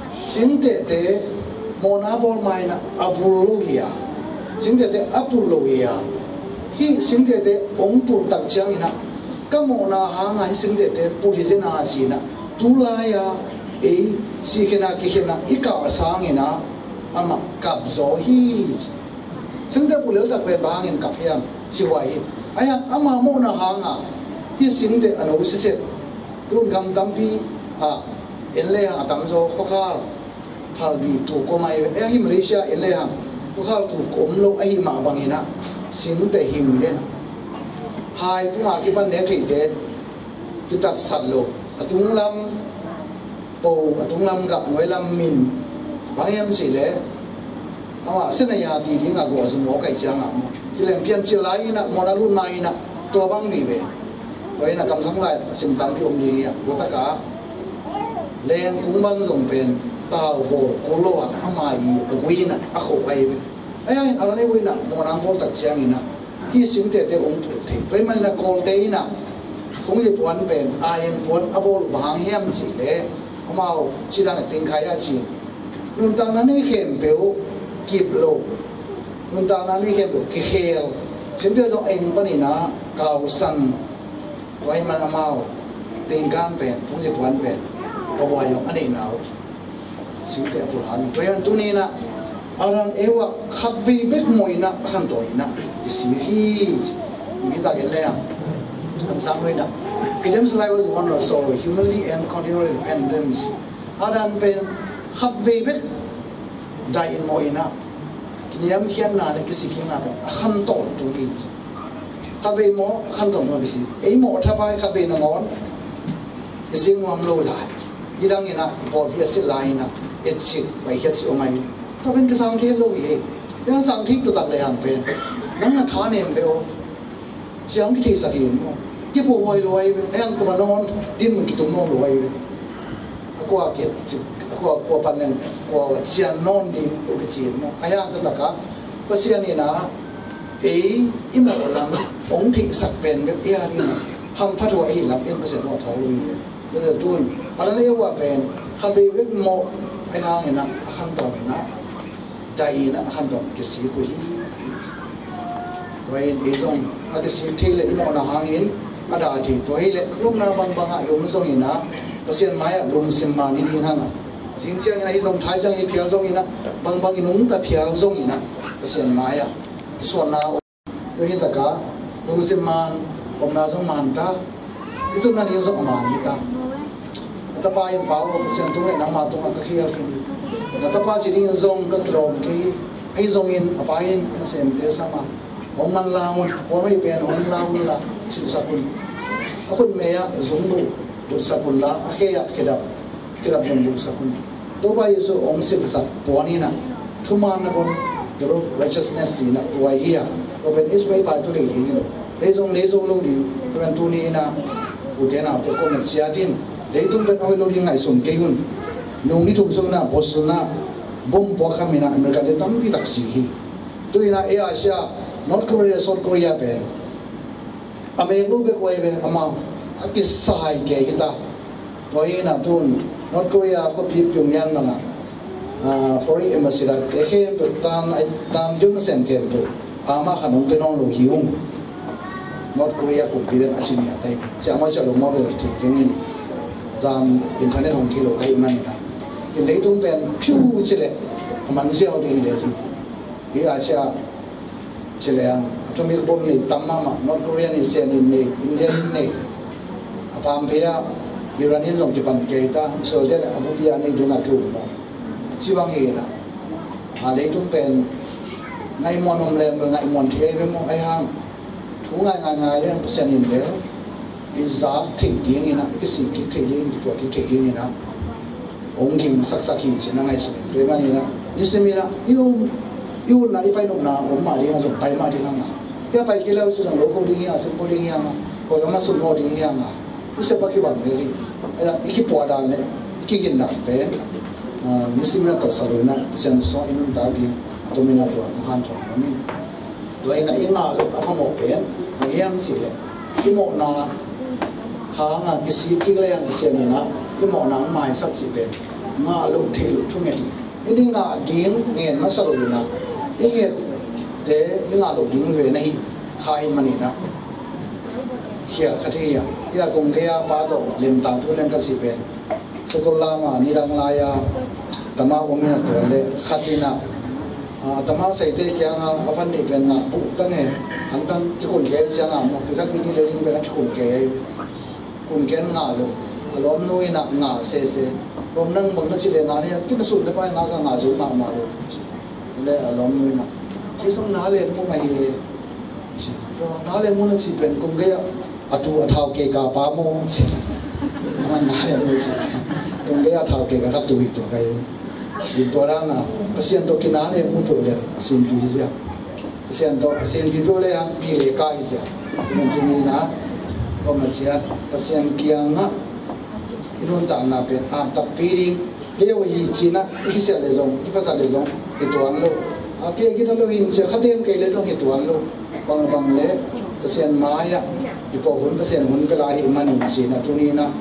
singtehte mawhna bawl ma in ah a vul lo hi a, singtehte a pulh lo hi a, hih singtehte hong pulh tak ciangin ah, ka mawhna hangah hih singtehte pulh hi zen a, ci in ah, tu lai-a ei sihkhenna kikhenna i kah sangin ah amah kap zaw hi. Singte pulh lel tak pen bang hangin kap hiam, ci huai hi. Ahi hang ama mawhna hangah hih singte a no sisep. Tun gam tampi ah en le hang a tamzaw khuakhal phalbi tuk om ahi ve. Ahi hang hih Malaysia en le hang khuakhal tuk om lo ahih mah bangin ah singte hing den, hai puma kipan nek theihte kitatsat lo. A tunglam po, a tunglam gah, nuailam min. Bang hiam cih leh amah sena ya ti ding a guah zum aw kaih ciangah maw, ci leng piancil lai in ah mawhna lut ma in ah, tua bang ni ve. Tua in ah kamsang lai a sim tampi om ding hi a, tua takah leng kung bang zong pen tau bawl kul lo ah, ama i a gui in ah a khoh ahi ve. Ahi hangin a la nei uh in ah mawhna bawl tak ciangin ah hih singtehte hong pulh thei. Tua ahih manin ah Kawlte in ah phungzi puan pen, a eng puan a bawl uh bang hang hiam cih leh, amau cih dan a tengkhai a ci, nuntakna nei khempeuh kip lo, nuntakna nei khempeuh kikhel, singte zong a eng panin ah kausan. Tua ahih man amau tengkan pen, phungzi puan pen, pawhuai zong a neihna uh singte a pulh hang. Tua ahih man tuni in ah Adam Eva khatvei bek mawh in ah a khantawn in ah kisik hi. Nitak en le hang, kamsang lo in ah, Adam's life was one of sorrow, humility and continual repentance. Adam pen khatvei bek dai in mawh in ah, kiniamkhiatna le kisikkhiatna pen a khantawn tu hi. Khatvei mawh, a khantawn tu kisik. Ei mawh thapai khatvei nangawn kisik nuam lo lai. Hi dang in ah pawlpi a sit lai in ah etcik, paikhiat cih om ahi. Tua pen kisang thei lo hi. Kisang thei taktak le hang pen, nang na tha nem ve aw. Siang kitheisak hi maw? Kipuahhuai lo ahi ve. Ahi hang tua nawn din mun kitum nawn lo ahi ve. A kua kiat cik, a kua, kua pan leng, kua sian nawn ding tua kici maw? Ahi hang taktak a Pasian in ah ei i mawh lam hong theihsak pen bek ei a ding a hamphat uh ahi lam in Pasian mawh tho lo hi ve. Tua tun a la nei uh a pen khatvei bek mawh, ahi hang in ah a khantawn in ah dai in ah a khantawn kisik uh hi. Tua in ei zong a kisik thei le i mawhna hangin a dah thei. Tua hi le i omna bangbang ah i om zongin ah Pasian mai-ah lungsim man i ding hang a, zing ciangin ahi zong, thai ciangin i phial zongin ah, bangbang i nungta phial zongin ah Pasian mai-ah i suanna om. Tua hi takah lungsim man, omna zong man ta, i tutna ding zong a man hi ta. Na tapa in, Pa aw, Pasian tung le nangma tungah ka khial khin. Na tapa ci dingin zong ka kilawm kei hi. Ahi zongin a pa in nasemte sam a, hong manlang un, a puan hoih pen hong lau unla, silhsak un. A khutme ah zungbuh butsak unla, a khe ah khedap, khedap zong butsak un. Topa Jesu hong silhsak puan in ah, thumaanna puan, the road of righteousness ci-in ah, tua hi a. Tua pen Israel pai tu lei ding hi lo. Lei zong, lei zong lo ding. Tua pen tuni in ah, ute naute, kong na ciat in, leitung pen a hoih lo ding ngaihsun kei un. Nung ni thum sung in ah, Boston ah bomb puak kham in ah, American te tampi tak si hi. Tu in ah, ei Asia, North Korea, South Korea pen a mek lo bek uh ahi ve, amau a kisai kei hi ta. Tua hi in ah tun North Korea khuapi Pyongyang bang ah, ah, foreign embassy la te khempeuh, tan, ai, tan Jun a sem khempeuh, ama khan hong pe nawn lo hi ung. North Korea kumpi den a ci ni a tai. Ciang mai ciang lo maw bel thei keng in, zan internet hong thei lo ka hih manin ah, in leitung pen phiu ci leh a man ziau ding hi le hi. Hi a cia ci leng, atomic bomb nei tam mahmah, North Korea in, Sian in nei, India in nei. A pamphei ah Iran in zong kipan kei ta, Israel te a bupi a nei ding a ki um maw. Ci bang hi na. A leitung pen ngaihmuan om leng bel ngaihmuan thei ve maw, ahi hang thu ngai ngai ngai leng Pasian in bel i zak theih dingin ah, i kisik kik theih dingin, i kituak kik theih dingin ah hong ging saksak hi ci-in ah ngaihsun in. Tua ahih manin ah nisim in ah i um, i utna, i pai nopna om mah ding a, zong pai mah ding hang a, i a pai kei le uh ci zong lo ko ding hi a, sim ko ding hi hang a, ko zong a sum ko ding hi hang a, i sep a kibang lel hi. Ahi a, i kipuah dan le i kigin dan pen, ah, nisim in ah taksa lo in ah Pasian sungah i nuntak ding a tom in ah tua hong hanthawn nuam ing. Tua in ah i ngah loh a phamawh pen bang hiam cih leh, i mawhna hang a kisik kik leng Pasian in ah i mawhna hong maisak cih pen ngah loh theih loh thunget hi. I ngah ding ngen masa lo in ah, i ngette i ngah loh ding ve na hi kha ahih manin ah, khial kha thei hi a. Hi a, kong gei a pa tawh lemtang thu leng ka cih pen, Sakol lam ah nidang lai-a tama om in ah, tua leh khat in ah, ah, tama seite kiangah a van neih pen ngah buh tang e, an tang kikhun kei ciangah maw, pi khat pi nih le ding pen a kikhun kei, khun kei ngah lo. A lawmnu in ah ngah sese. Lawm, nang bang na ci le ngah ni a, kina sut le pai ngah, ka ngah zo mahmah lo. Le a lawmnu in ah, kei zong na le mu mah hi e. Na le mu na ci pen kong gei a, a tu a thau kei ka pa maw ci. Ama na le mu ci. Kong gei a thau kei ka, ka tu hi tua ka hi. Hi tua dan a, Pasian tawh kina le mu peuh le a sinpi hi zia. Pasian tawh a sinpi peuh le hang pi le ka hi zia. Mun tu ni na, kong a cia, Pasian kiangah i nuntakna pen a takpi ding. Kei aw hi ci-in ah i kisiah le zong, i phasak le zong hi tuan lo. A, kei gina lo hi ci-a kha teng kei le zong hi tuan lo. Bangbang le Pasian mai-ah i pawh hun, Pasian hun pia lai ahih manin ci-in ah tuni-in ah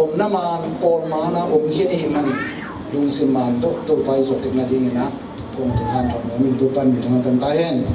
omna man, pawl man a om khin ahih manin lungsim man tawh Topa i zuat tek nadingin ah kong thei hanthawn nuam ing. Topa in mi thang tan ta hen.